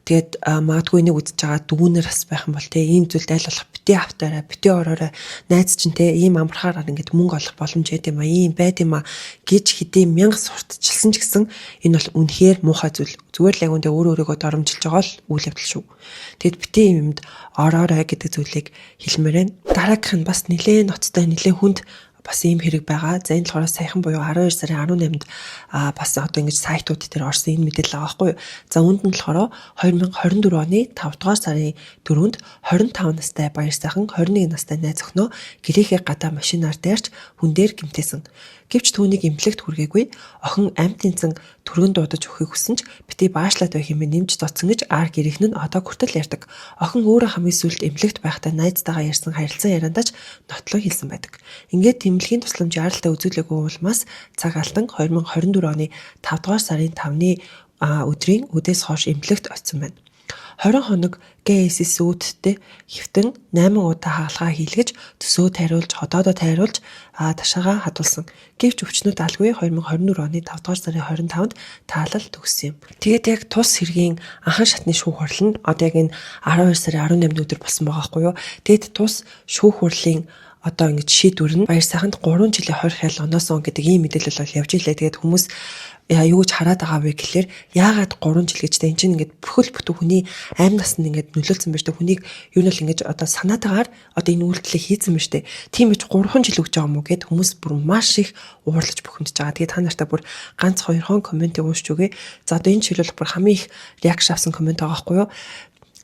Тэгээд магадгүй энийг үзэж байгаа дүүнер бас байх юм бол те ийм зүйлд аль болох бити автаарай, бити ороорой. Найз чинь те ийм амархаар ингээд мөнгө олох боломж байд юм а, ийм байд юм а гэж хэдий мянга сурталчилсан ч гэсэн энэ бол үнэхээр муухай зүйл. Зүгээр л яг үндэ өөрөө өөрийгөө доромжилж байгаа л үйл явдал шүү. Тэгэд бити ийм юмд ороорой гэдэг зүйлийг хэлмээр байна. Дараагийнх нь бас нэлээд ноцтой, нэлээд хүнд бас ийм хэрэг байгаа. За энэ болохоор саяхан буюу 12 сарын 18-нд бас одоо ингэж сайтууд дээр орсон энэ мэдээлэл байгаа байхгүй юу. За үүнд нь болохоор 2024 оны 5 дугаар сарын 4-нд 25 настай баяр сайхан 21 настай найз охиноо гэрээхээ гадаа машинаар дайрч хүн дээр гэмтээсэн. Гэвч түүнийг эмнэлэгт хүргээгүй. Охин амьд тэнцэн түргэн дуудаж өгөхийг хүссэн ч битгий баашлаад бай хэмээн нэмж зодсон гэж ар гэрийнхэн нь одоо хүртэл ярьдаг. Охин өөрөө хамгийн сүүлд эмнэлэгт байхдаа найзтайгаа ярьсан харилцан яриандаа ч нотлон хэлсэн байдаг. Ингээд тэмлэгийн тусламж яаралтай үзүүлээгүй улмаас цаг алдан 2024 оны 5 дугаар сарын 5-ны өдрийн үдээс хойш эмнэлэгт очсон байна. 20 хоног ГСС үүдтэй хэвтэн 8 удаа хагалгаа хийлгэж төсөө тайруулж ходоодоо тайруулж ташаагаа хадуулсан. Гэвч өвчнүүд алгүй 2024 оны 5 дугаар сарын 25-нд таалал төгссөн юм. Тэгээд яг тус хэргийн анхан шатны шүүх хурал нь одоо яг энэ 12 сарын 18-ны өдөр болсон байгаа байхгүй юу. Тэгээд тус шүүх хурлын одоо ингэж шийдвэр нь баяр сайханд 3 жилийн 20 хял оноосон гэдэг ийм мэдээлэл бол явж илээ. Тэгээд хүмүүс юу гэж хараад байгаа вэ гэхлээр яагаад 3 жил гэж тэ эн чинь ингээд бүхэл бүтэн хүний амь наснд ингээд нөлөөлсөн байж тэ хүнийг юу нь л ингэж одоо санаатаагаар одоо энэ үйлдэлийг хийцэн байж тэ тийм ч 3 жил өгч байгаа юм уу гэд хүмүүс бүр маш их уурлаж бухимдаж байгаа. Тэгээд та нартай бүр ганц хоёрхон комментиг уншиж өгье. За одоо энэ жишээлбэл бүр хамгийн их реакшн авсан коммент байгаа байхгүй юу?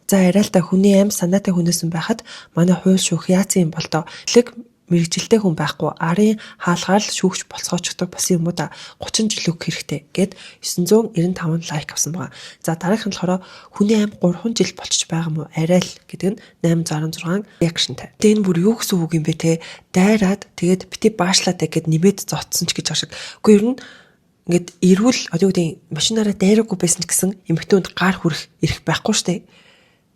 За арай л да хүний амь санаатай хүнээс нь байхад манай хууль шүүх яатсан юм бол доо. Лэг мэргэжилтэй хүн байхгүй арын хаалгаар л шүүгч болцоочдог болсон юм уу да 30 жил өгөх хэрэгтэй гэд 995 лайк авсан байгаа. За дараагийнх нь болохоор хүний амь 3 жил болчих байгаа мó арай л гэдэг нь 866 реакшнтай. Тэгээ энэ бүр юу гэсэн үг юм бэ те дайраад тэгээд бити баашлаад гэд нэмээд зодсон ч гэж ашиг. Үгүй ер нь ингээд эрүүл одоо юу гэдэг машинаараа дайраагүй байсан ч гэсэн эмэгтэй хүнд гар хүрэх эрх байхгүй штэ.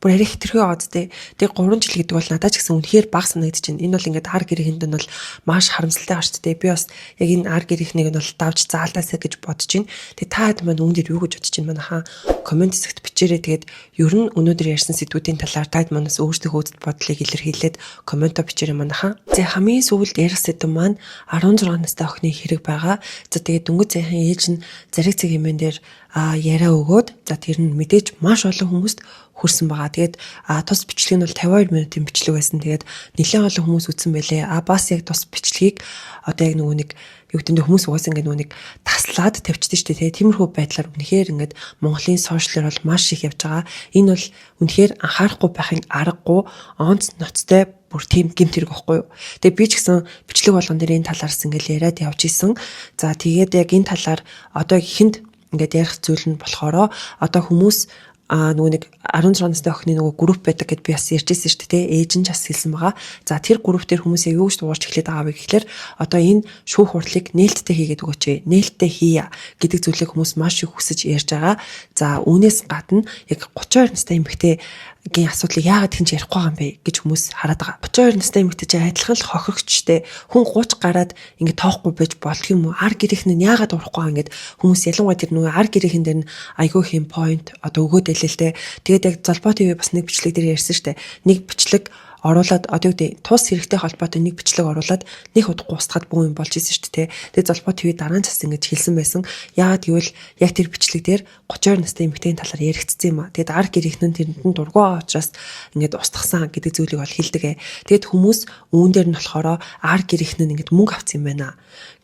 Бүр арай хэтэрхий байгаа зү. Тэгээ 3 жил гэдэг бол надад ч гэсэн үнэхээр бага санагдаж байна. Энэ бол ингээд ар гэрээхэнд нь бол маш харамсалтай гарч тээ. Би бас яг энэ ар гэрээхнийг нь бол давж заалдаасаа гэж бодож байна. Тэгээ та хэд маань үүн дээр юу гэж бодож байна манайхаа коммент хэсэгт бичээрэй. Тэгээд ер нь өнөөдөр ярьсан сэдвүүдийн талаар та хэд манаас өөрсдийнхөө үзэл бодлыг илэрхийлээд комментоо бичээрэй манайхаа. За хамгийн сүүлд ярих сэдэв маань 16 настай охины хэрэг байгаа. За тэгээд дөнгөж саяхан ээж нь зариг цэг хэмээн дээр яриа өгөөд за тэр нь мэдээж маш олон хүмүүст хүрсэн байгаа. Тэгээд тус бичлэг нь бол 52 минутын бичлэг байсан. Тэгээд нэлээд олон хүмүүс үзсэн байлээ. А бас яг тус бичлэгийг одоо яг нөгөө нэг юу гэдэг нь хүмүүс угаасаа ингээд нөгөө нэг таслаад тавьчихдээ шүү дээ. Тиймэрхүү байдлаар үнэхээр ингээд Монголын сошиалор бол маш их явж байгаа. Энэ бол үнэхээр анхаарахгүй байхын аргагүй онц ноцтой бүр тийм гэмт хэрэг байхгүй юу. Тэгээ би ч гэсэн бичлэг болгон дээр энэ талаараас ингээд яриад явж исэн. За тэгээд яг энэ талаар одоо ихэнд ингээд ярих зүйл нь болохоор одоо хүмүүс нөгөө нэг 16 настай охины нөгөө групп байдаг гэд би бас ярьж ирсэн шүү дээ. Ээж нь ч бас хэлсэн байгаа. За тэр групп дээр хүмүүс яг юу гэж дуугарч эхлэх байгаа вэ гэхлээр одоо энэ шүүх хурлыг нээлттэй хийгээд өгөөч. Нээлттэй хийя гэдэг зүйлийг хүмүүс маш их хүсэж ярьж байгаа. За үүнээс гадна яг 32 настай эмэгтэй гийн асуудлыг яагаад тэнч ярихгүй байгаа юм бэ гэж хүмүүс хараад байгаа. 32 настай эмэгтэй чи адилхан л хохирогчтэй. Хүн 30 гараад ингэ тоохгүй байж болдго юм уу? Ар гэрийнхэн нь яагаад урахгүй байгаа ингээд хүмүүс ялангуяа тэр нөгөө ар гэрийнхэн дээр нь айгүй хэм point одоо өгөөд байлээ л дээ. Тэгээд яг Золбоо ТV бас нэг бичлэг дээр ярьсан штэ. Нэг бичлэг оруулаад одоо юу гэдэг тус хэрэгтэй холбоотой нэг бичлэг оруулаад нэг удахгүй устгаад бүүн юм болж исэн шүү дээ. Тэгээ Золбоо ТV дараа нь бас ингэж хэлсэн байсан. Яагаад гэвэл яг тэр бичлэг дээр 32 настай эмэгтэйн талаар яригдсан юм а. Тэгээд ар гэрийнхэн нь тэрэнд нь дургүй учраас ингээд устгасан гэдэг зүйлийг бол хэлдэг. Тэгээд хүмүүс үүн дээр нь болохоор ар гэрийнхэн нь ингээд мөнгө авсан юм байна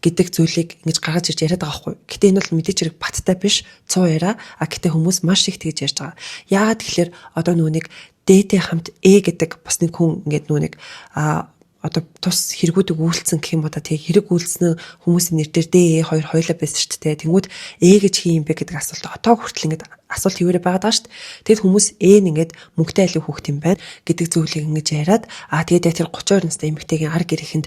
гэдэг зүйлийг ингэж гаргаж ирж яриад байгаа байхгүй. Гэтэ энэ бол мэдээж хэрэг баттай биш, 100 яриа. А гэтэ хүмүүс маш их тэгж ярьж байгаа. Яагаад тэгэхээр одоо нөгөө нэг дээтэй хамт э гэдэг бас нэг хүн ингээд нөгөө нэг одоо тус хэрэгүүдийг үйлцсэн гэх юм уу та тэг хэрэг үйлцсэн хүмүүсийн нэр дээр Д Э хоёр хоёлаа байсан шүү дээ. Тэнгүүд Э гэж хий юм бэ гэдэг асуулт одоо хүртэл ингээд асуулт хэвээрээ байгаад байгаа шүү дээ. Тэгэд хүмүүс Э нь ингээд мөнгөтэй айлын хүүхд юм байна гэдэг зүйлийг ингэж яриад тэгээд яг тэр 32 настай эмэгтэйгийн ар гэрээхэнд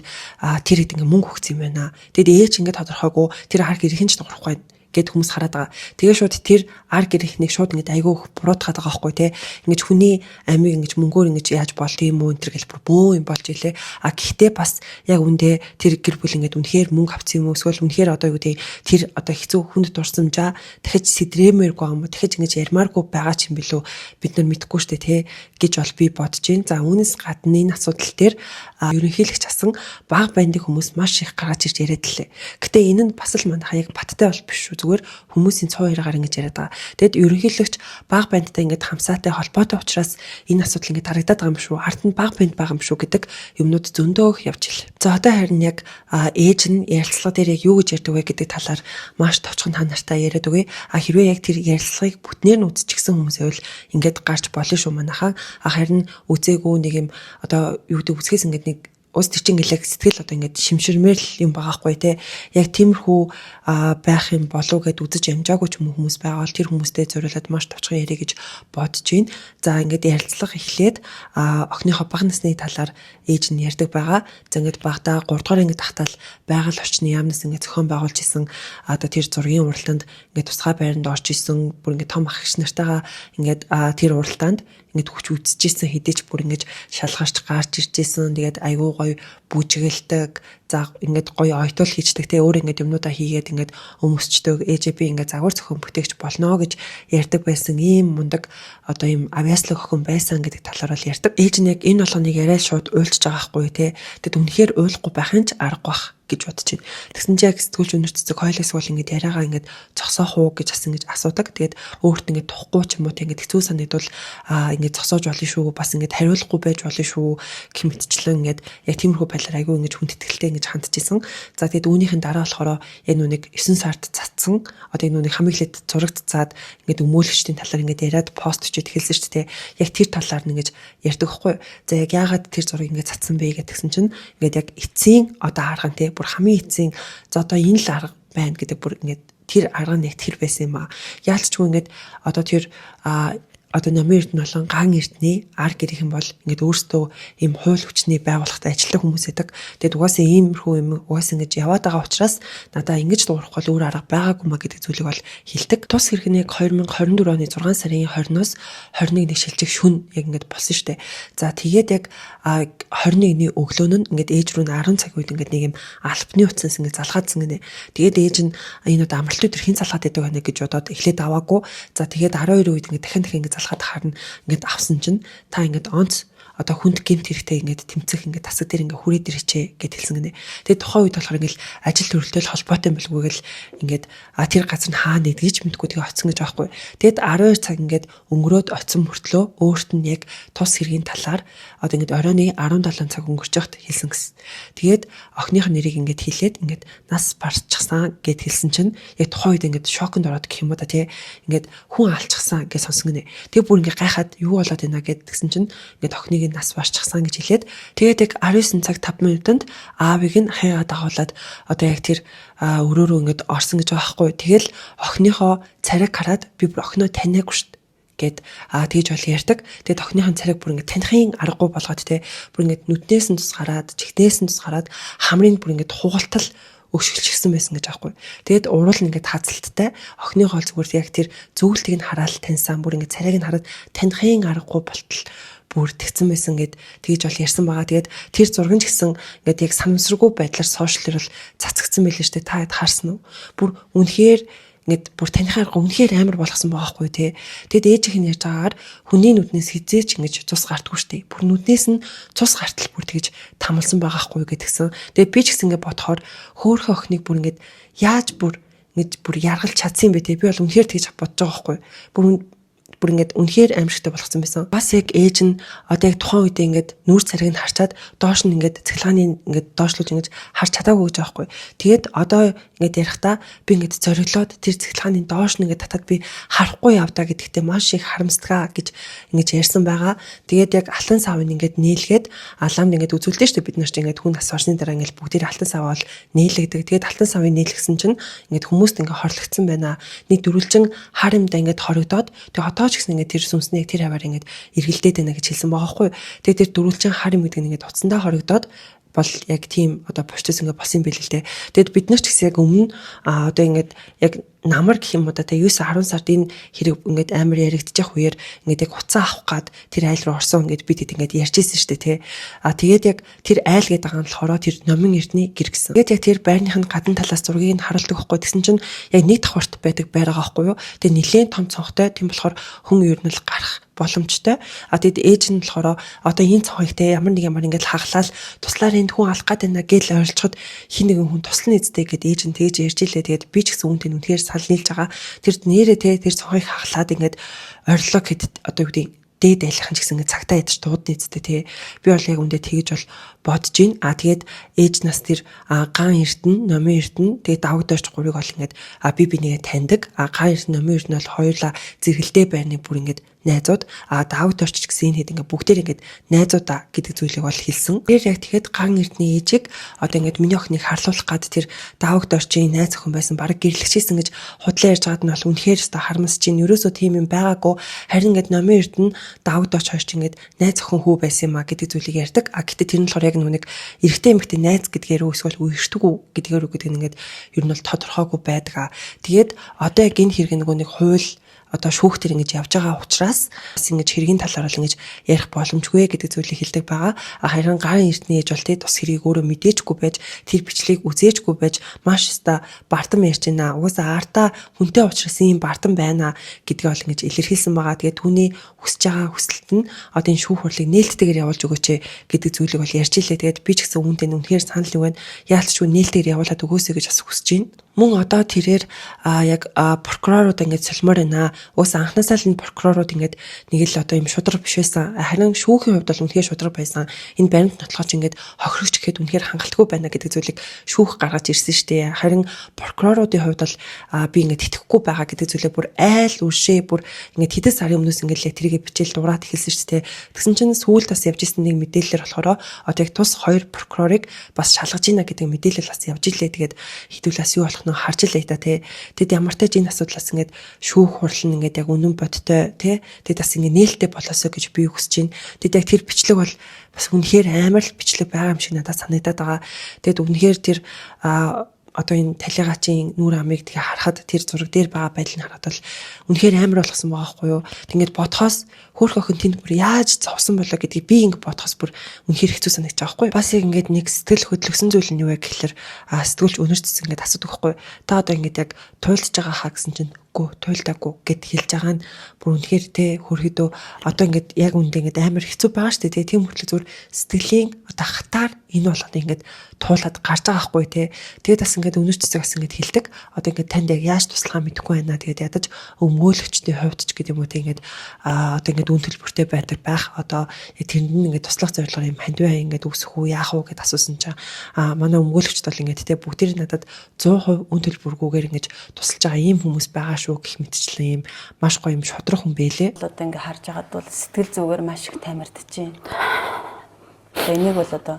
тэр хэд ингээд мөнгө өгсөн юм байна. Тэгэд Э ч ингээд тодорхойгүй тэр ар гэрийнхэн ч тодорхойгүй гэд хүмүүс хараад байгаа. Тэгээ шууд тэр ар гэрийнхнийг шууд ингээд айгүй буруутгаад байгаа байхгүй те. Ингэж хүний амийг ингэж мөнгөөр ингэж яаж болд юм уу энэ төр гэл бүр бөөн юм болж илээ. А гэхдээ бас яг үндэ тэр гэр бүл ингээд үнэхээр мөнгө авсан юм уу эсвэл үнэхээр одоо юу гэдэг тэр одоо хэцүү хүнд дурсамжаа дахиж сэдрэмээргүй байгаа юм уу, дахиж ингэж ярмааргүй байгаа ч юм билүү, бид нар мэдэхгүй штэ те гэж бол би бодож байна. За, үүнээс гадна энэ асуудал дээр ерөнхийлөгч асан баг бандын хүмүүс маш их гаргаж ирж яриад лээ. Гэтэ энэ нь бас л манайхаа яг баттай бол биш шүү. Зүгээр хүмүүсийн цуу яриагаар ингэж яриад байгаа. Тэгэд ерөнхийлөгч баг бандтай ингэж хамсаатай холбоотой учраас энэ асуудал ингэж харагдаад байгаа юм шүү. Ард нь баг банд байгаа юм шүү гэдэг юмнууд зөндөөх явж илээ. За, одоо харин яг ээж нь ярилцлага дээр яг юу гэж ярьдаг вэ гэдэг талаар маш товчхон та нартай яриад өгье. А хэрвээ яг тэр ярилцлагыг бүтнээр нь үзчихсэн хүмүүс байвал ингээд гарч болно шүү манайхаа. А харин үзээгүй нэг юм одоо юу гэдэг үзэхээс ингээд нэг ус тэр чинь ингээл сэтгэл одоо ингээд шимширмээр л юм байгаа хгүй те. Яг тиймэрхүү байх юм болов гэд үзэж амжаагүй ч юм уу хүмүүс байгаа бол тэр хүмүүстэй зориулаад маш товчхон яриа гэж бодож байна. За, ингээд ярилцлага эхлээд охиныхоо бага насны талаар ээж нь ярьдаг байгаа. За, ингээд багадаа 3 дугаар ангид ахтал байгаль орчны яамнаас ингээд зохион байгуулж исэн одоо тэр зургийн уралдаанд ингээд тусгай байранд орж исэн, бүр ингээд том ах эгч нартайгаа ингээд тэр уралдаанд ингээд хүч үзчихсэн, хэдий ч бүр ингэж шалгарч гарч ирж исэн. Тэгээд айгүй гоё бүжгэлдэг. За, ингээд гоё ойтол хийчдэг те, өөр ингээд юмнуудаа хийгээд ингээд өмсчдөг. Ээжээ, би ингээд загвар зохион бүтээгч болно гэж ярьдаг байсан. Ийм мундаг одоо ийм авьяаслаг охин байсан гэдэг талаар бол ярьдаг. Ээж нь яг энэ болгоныг яриад шууд уйлчж байгаа хгүй те. Тэгэд үнэхээр уйлахгүй байхын ч аргагүй бах гэж бодож байна. Тэгсэн чинь яг сэтгүүлч Үнэр Цэцэг хоёлаас бол ингээд яриагаа ингээд зогсоох уу гэж бас ингэж асуудаг. Тэгээд өөрт ингээд тухгүй ч юм уу те, ингээд хэцүү санагдвал ингээд зогсоож болно шүү. Бас ингээд хариулахгүй байж болно шүү гэх мэтчлэн ингээд яг тиймэрхүү байдлаар айгүй ингэж хүндэтгэлтэй ингэж хандчихсан. За, тэгээд үүнийхэн дараа болохоор яг нүг 9 сард цацсан. Одоо энэ нүг хамгийн эхлээд зураг цацаад ингээд өмөөлөгчдийн талаар ингээд яриад пост бичээд эхэлсэн шүү дээ. Яг тэр талаар нь ингэж ярьдаг хгүй. За, яг яагаад тэр зургийг ингээд цацсан бэ гэдгсэн чинь ингээд яг эцсийн одоо арга нь те, бүр хамгийн эцсийн за одоо энэ л арга байна гэдэг бүр ингээд тэр арга нь яг тэр байсан юм аа. Яалчгүй ингээд одоо тэр одоо Номын Эрдэнэ болон Ган Эрдэнэ ар гэрийнхэн бол ингээд өөрсдөө ийм хууль хүчний байгууллагад ажилладаг хүмүүс байдаг. Тэгээд угаасаа иймэрхүү юм угаасаа ингэж яваад байгаа учраас надаа ингэж дуурах бол өөр арга байгаагүй маа гэдэг зүйлийг бол хэлдэг. Тус хэрэг нь яг 2024 оны 6 сарын 20-оос 21-ний шилжих шүн яг ингээд болсон шүү дээ. За, тэгээд яг 21-ний өглөө нь ингээд ээж рүү 10 цаг үед ингээд нэг юм албаны утсаас ингээд залгаадсан гинэ. Тэгээд ээж нь энэ удаа амралтын өдөр хэн залгаад байдаг вэ гэж бодоод эхлээд аваагүй. За, тэгээд 12 үед ингээд дахин дахин ингээд залгаад харна, ингээд авсан чинь та ингээд онц одоо хүнд гэмт хэрэгтэй ингээд тэмцэх ингээд тасаг дээр ингээд хүрээд ирээчээ гэд хэлсэн гинэ. Тэгээд тухайн үед болохоор ингээд ажил төрөлтэй холбоотой юм билгүй гэл ингээд тэр газар нь хаана нэгдэж мэдгүй тэгээ очсон гэж байхгүй. Тэгэд 12 цаг ингээд өнгөрөөд очсон мөртлөө өөрт нь яг тус хэргийн талаар одоо ингээд оройн 17 цаг өнгөрч явахт хэлсэн гэсэн. Тэгээд охиных нь нэрийг ингээд хэлээд ингээд нас барчихсан гэд хэлсэн чинь яг тухайн үед ингээд шоконд ороод гэх юм уу да тий, ингээд хүн алчихсан гэж сонсон гинэ. Тэгээ бүр ингээд гайхаад юу болоод байна гэд тэгсэн чинь ингээд охиныг нас барчихсан гэж хэлээд, тэгээд яг 19 цаг 5 минутанд аавыг нь хаягаа дагуулад одоо яг тэр өрөөрөө ингээд орсон гэж байгаа байхгүй. Тэгэл охиныхоо царайг хараад би бүр охиноо таниагүй шүү дээ гэд тэгж бол ярьдаг. Тэгээд охиныхын царайг бүр ингээд таних аргагүй болгоод те, бүр ингээд нүднээс нь тус гараад, чихнээс нь тус гараад, хамрын бүр ингээд хугалтал өшгөлчихсэн байсан гэж аахгүй. Тэгээд уруул нь ингээд хазалттай охины гол зүгээр яг тэр зүгэлтийг нь хараад таньсан, бүр ингээд царайг нь хараад таних аргагүй болтол бүр тэгсэн байсан гэд тэгж бол ярьсан байгаа. Тэгээд тэр зураг нь ч гэсэн ингээд яг санамсаргүй байдлаар social дээр бол цацагдсан байлээ шүү дээ. Та хэд харсан уу? Бүр үнэхээр ингээд бүр таних арга үнэхээр амар болгосон байгаа хгүй те. Тэгэд ээжийнх нь ярьж байгаагаар хүний нүднээс хизээч ингэж цус гартгүй штэ. Бүр нүднээс нь цус гартал бүр тэгж тамалсан байгаа хгүй гэдгсэн. Тэгээд би ч гэсэн ингээд бодохоор хөөхөн охиныг бүр ингээд яаж бүр ингэж бүр яргалж чадсан юм бэ те. Би бол үнэхээр тэгж бодож байгаа хгүй. Бүр ингээд үнэхээр аимшигтай болгоцсон байсан. Бас яг ээж нь одоо яг тухайн үедээ ингээд нүүр царайг нь харчаад доош нь ингээд цахилгааны ингээд доошлуулж ингэж харж чадаагүй гэж байгаа байхгүй. Тэгээд одоо ингээд ярихдаа би ингээд зориглоод тэр цахилгааны доош нь ингээд татаад би харахгүй явдаа гэдэгтээ маш их харамсдгаа гэж ингэж ярьсан байгаа. Тэгээд яг алтан савыг ингээд нийлгээд аламд ингээд үзүүлдэ шүү дээ. Бид нар чинь ингээд хүн нас орсны дараа ингээд бүгдээр алтан сав бол нийлэгдэг. Тэгээд алтан савыг нийлгэсэн чинь ингээд хүмүүст ингээд хорлогдсон байна. Нэг дөрвөлжин хар юмдаа ингээд хоригдоод тэгээд одоо ч гэсэн ингээд тэр сүнснийг тэр хаваар ингээд эргэлдээд байна гэж хэлсэн байгаа байхгүй. Тэгээд тэр дөрвөлжин хар юм гэдэг нь ингээд утсандаа хоригдоод бол яг тийм одоо процесс ингээд болсон юм билээ л дээ. Тэгэд бид нар ч гэсэн яг өмнө одоо ингээд яг намар гэх юм уу да, 9 10 сард энэ хэрэг ингээд амар яригдчих үеэр ингээд яг хуцаа авах гад тэр айл руу орсон ингээд бид хэд ингээд ярьж ирсэн шүү дээ, тий. А тэгээд яг тэр айл гэдэг байгаа нь болохоор тэр Номын Эрдний гэр гэсэн. Тэгээд яг тэр байрных нь гадна талаас зургийг нь харуулдаг байхгүй. Тэгсэн чинь яг нэг давхарт байдаг байр байгаа байхгүй юу. Тэгээд нэлээд том цонхтой. Тийм болохоор хүн ер нь л гарах боломжтой. А тэгэд ээж нь болохоор одоо энэ цонхыг те ямар нэг ямар ингээд хаглаал туслаар энд хүн алах гад байна гэж ойлцоход хин нэгэн хүн туслана эзтэй гэд ээж нь тэгж ярьж илээ. Тэгээд би ч гэсэн үүнтэй үнэхээр санал нийлж байгаа. Тэр нэрээ те тэр цонхыг хаглаад ингээд орилоо гэд одоо юу гэдэг дээд айлах нь ч гэсэн ингээд цагтаа ядаж дуудна эзтэй те. Би бол яг үндэ тэгж бол бодож гин. А тэгээд ээж нас тэр ган эрдэнэ, номын эрдэнэ, тэгээд давагдорч гурыг бол ингээд би бинийгээ таньдаг. А ган эрдэнэ, номын эрдэнэ бол хоёулаа зэрэгэлдээ байрны бүр ингээд найзууд. А давагдорч ч гэсэн энэ хэд ингээд бүгдээр ингээд найзуудаа гэдэг зүйлийг бол хэлсэн. Тэр яг тэгэхэд ган эрдэнэ ээжийг одоо ингээд миний охиныг харлуулах гад тэр давагдорчийн найз охин байсан бараг гэрлэгчээсэн гэж худлаа ярьж байгаад нь бол үнэхээр өстой харамсаж чинь ерөөсөө тийм юм байгаагүй. Харин ингээд номын эрдэнэ давагдорч хоёр ч ингээд найз охин хүү байсан юм а гэдэг зүйлийг ярьдаг. А гэтээ тэр нь болохоор яг нүг эрэгтэй эмэгтэй найз гэдгээр үү эсвэл үерхдэг үү гэдгээр үү гэдэг нь ингээд ер нь бол тодорхойгүй байдаг. Тэгээд одоо яг энэ хэрэг нөгөө нэг хууль одоо шүүхтэр ингэж явж байгаа учраас бас ингэж хэргийн талаар бол ингэж ярих боломжгүй гэдэг зүйлийг хэлдэг байгаа. Харин гарын эрдний ээж бол тий тус хэргийг өөрөө мэдээчгүй байж тэр бичлэгийг үзээчгүй байж маш өста бартан ярьж байна. Угаасаа артаа хүнтэй учраас ийм бартан байна гэдгийг бол ингэж илэрхийлсэн байгаа. Тэгээд түүний хүсэж байгаа хүсэлт нь одоо энэ шүүх хурлыг нээлттэйгээр явуулж өгөөч гэдэг зүйлийг бол ярьж илээ. Тэгээд би ч гэсэн үүнтэй үнэхээр санал нэг байна. Яалтчгүй нээлттэйгээр явуулаад өгөөсэй гэж бас хүсэж байна. Мөн одоо тэрээр яг прокурорууд ингэж солимоор байна. Уус анхнаасаа л энэ прокурорууд ингээд нэг л одоо юм шудраг биш байсан. Харин шүүхийн хувьд бол үнэхээр шудраг байсан. Энэ баримт нотлохооч ингээд хохирогч гэхэд үнэхээр хангалтгүй байна гэдэг зүйлийг шүүх гаргаж ирсэн шүү дээ. Харин прокуроруудын хувьд бол би ингээд итгэхгүй байгаа гэдэг зүйлээ бүр айл үлшээ бүр ингээд хэдэн сарын өмнөөс ингээд л тэрийгэ бичээл дураад эхэлсэн шүү дээ. Тэгсэн чинь сүүлд бас явж исэн нэг мэдээлэлээр болохоор одоо яг тус хоёр прокурорыг бас шалгаж ийна гэдэг мэдээлэл бас явж илээ. Тэгээд хэдүүлээс юу болох нь харж илээ та тий. Тэгэд ямар ч энэ асуудлаас ингээд шүүх хурал нь ингээд яг үнэн бодтой тий. Тэгэд бас ингээд нээлттэй болоосоо гэж би хүсэж байна. Тэгэд яг тэр бичлэг бол бас үнэхээр амар л бичлэг байгаа юм шиг надад санагдаад байгаа. Тэгэд үнэхээр тэр одоо энэ талигаачийн нүүр амыг тэгээ харахад тэр зураг дээр байгаа байдал нь харахад бол үнэхээр амар болгосон байгаа байхгүй юу. Ингээд бодхоос хөөх охин тэнд бүр яаж зовсон болоо гэдгийг би ингээд бодхоос бүр үнэхээр хэцүү санагдаж байгаа байхгүй юу. Бас яг ингээд нэг сэтгэл хөдлөсөн зүйл нь юу вэ гэхэлэр сэтгүүлч өнөрцсөн ингээд асуудаг байхгүй юу. Та одоо ингээд яг туйлдж байгаа хаа гэсэн чинь үгүй туйлдаагүй гэд хэлж байгаа нь бүр үнэхээр те хөрхөдөө одоо ингээд яг үндэ ингээд амар хэцүү байгаа шүү дээ. Тийм мөртлөө зүгээр сэтгэлийн одоо хатаар энэ болгоно ингээд туулаад гарч байгаа байхгүй те. Тэгээд бас ингээд өнөр цэцэг бас ингээд хэлдэг. Одоо ингээд танд яг яаж туслахаа мэдэхгүй байна. Тэгээд ядаж өмгөөлөгчдийн хувьд ч гэдэг юм уу те ингээд одоо ингээд үн төлбөртэй байдаг байх. Одоо тэрэнд нь ингээд туслах зорилгоор юм хандив ингээд үүсэх үү яах уу гэд асуусан чинь манай өмгөөлөгчд бол ингээд те бүгдээр надад 100% үн төлбөргүйгээр ингээд тусалж байгаа ийм хүмүүс байгаа шүү гэх мэтчлэн ийм маш гоё юм шудрах хүн бэлээ. Одоо ингээ харж байгаад бол сэтгэл зүгээр маш их тамирдчихээн. Одоо энийг бол одоо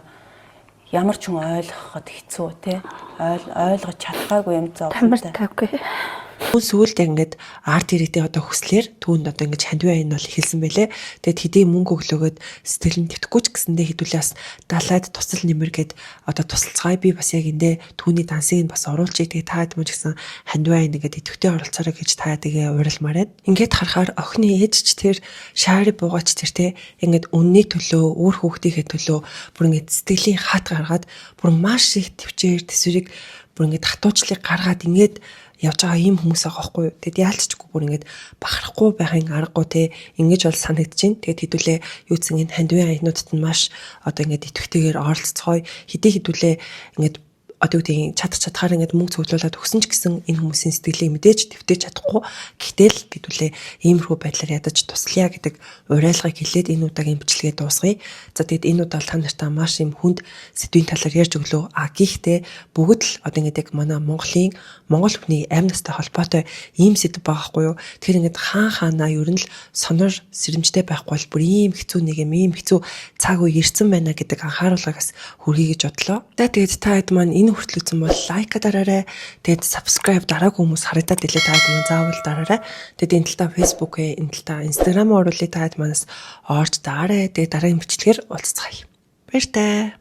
ямар ч хүн ойлгоход хэцүү те. Ойлгож чадхаагүй юм зовлонтой. Тамир тавгүй. Хүн сүүлд яг ингээд арт иргэдийн одоо хүслээр түүнд одоо ингэж хандив аян бол эхэлсэн байлээ. Тэгээд хэдий мөнгө өглөөгөөд сэтгэл нь тэтгэхгүй ч гэсэндээ хэдүүлээ бас далайд тусал нэмэр гээд одоо тусалцгаая би бас яг эндээ түүний дансыг нь бас оруулчих. Тэгээд та хэд мөн ч гэсэн хандив аян ингээд идэвхтэй оролцоорой гэж та тэгээ ууралмаар байна. Ингээд харахаар охины ээж ч тэр шаари буугаач тэр те ингээд үнний төлөө үр хүүхдийнхээ төлөө бүр ингээд сэтгэлийн хат гаргаад бүр маш их төвчээр төсвөрийг бүр ингээд хатуучлыг гаргаад ингээд явж байгаа ийм хүмүүс байгаа байхгүй юу. Тэгэд яалтчгүй бүр ингээд бахарахгүй байхын аргагүй те ингэж бол санагдчихээн. Тэгээд хэдүүлээ юу гэсэн энэ хандивын аянуудад нь маш одоо ингээд идэвхтэйгээр оролцоцгоё. Хэдий хэдүүлээ ингээд одоо юу гэдгийг чадах чадхаар ингээд мөнгө цуглуулад өгсөн ч гэсэн энэ хүмүүсийн сэтгэлийг мэдээж твтэж чадахгүй. Гэхдээ л хэдүүлээ иймэрхүү байдлаар ядаж туслая гэдэг уриалгыг хэлээд энэ удаагийн бичлэгээ дуусгая. За тэгэд энэ удаа та нартай маш юм хүнд сэдвийн талаар ярьж өглөө. А гэхдээ бүгд л одоо ингээд яг манай Монголын Монгол хүний амь настай холбоотой ийм сэдв байгаа хгүй юу. Тэгэхээр ингээд хаан хаанаа ер нь л сонор сэрэмжтэй байхгүй бол бүр ийм хэцүү нэг юм ийм хэцүү цаг үе ирсэн байна гэдэг анхааруулгыг бас хүргэе гэж бодлоо. За тэгээд та хэд маань энэ хүртэл үзсэн бол лайк дараарай. Тэгээд subscribe дараагүй хүмүүс харагдаад илээ та хэд маань заавал дараарай. Тэгээд энэ талтаа Facebook-ээ, энэ талтаа Instagram-аа оруулъя та хэд манаас орж даарай. Тэгээд дараагийн бичлэгээр уулзцгаая. Баяртай.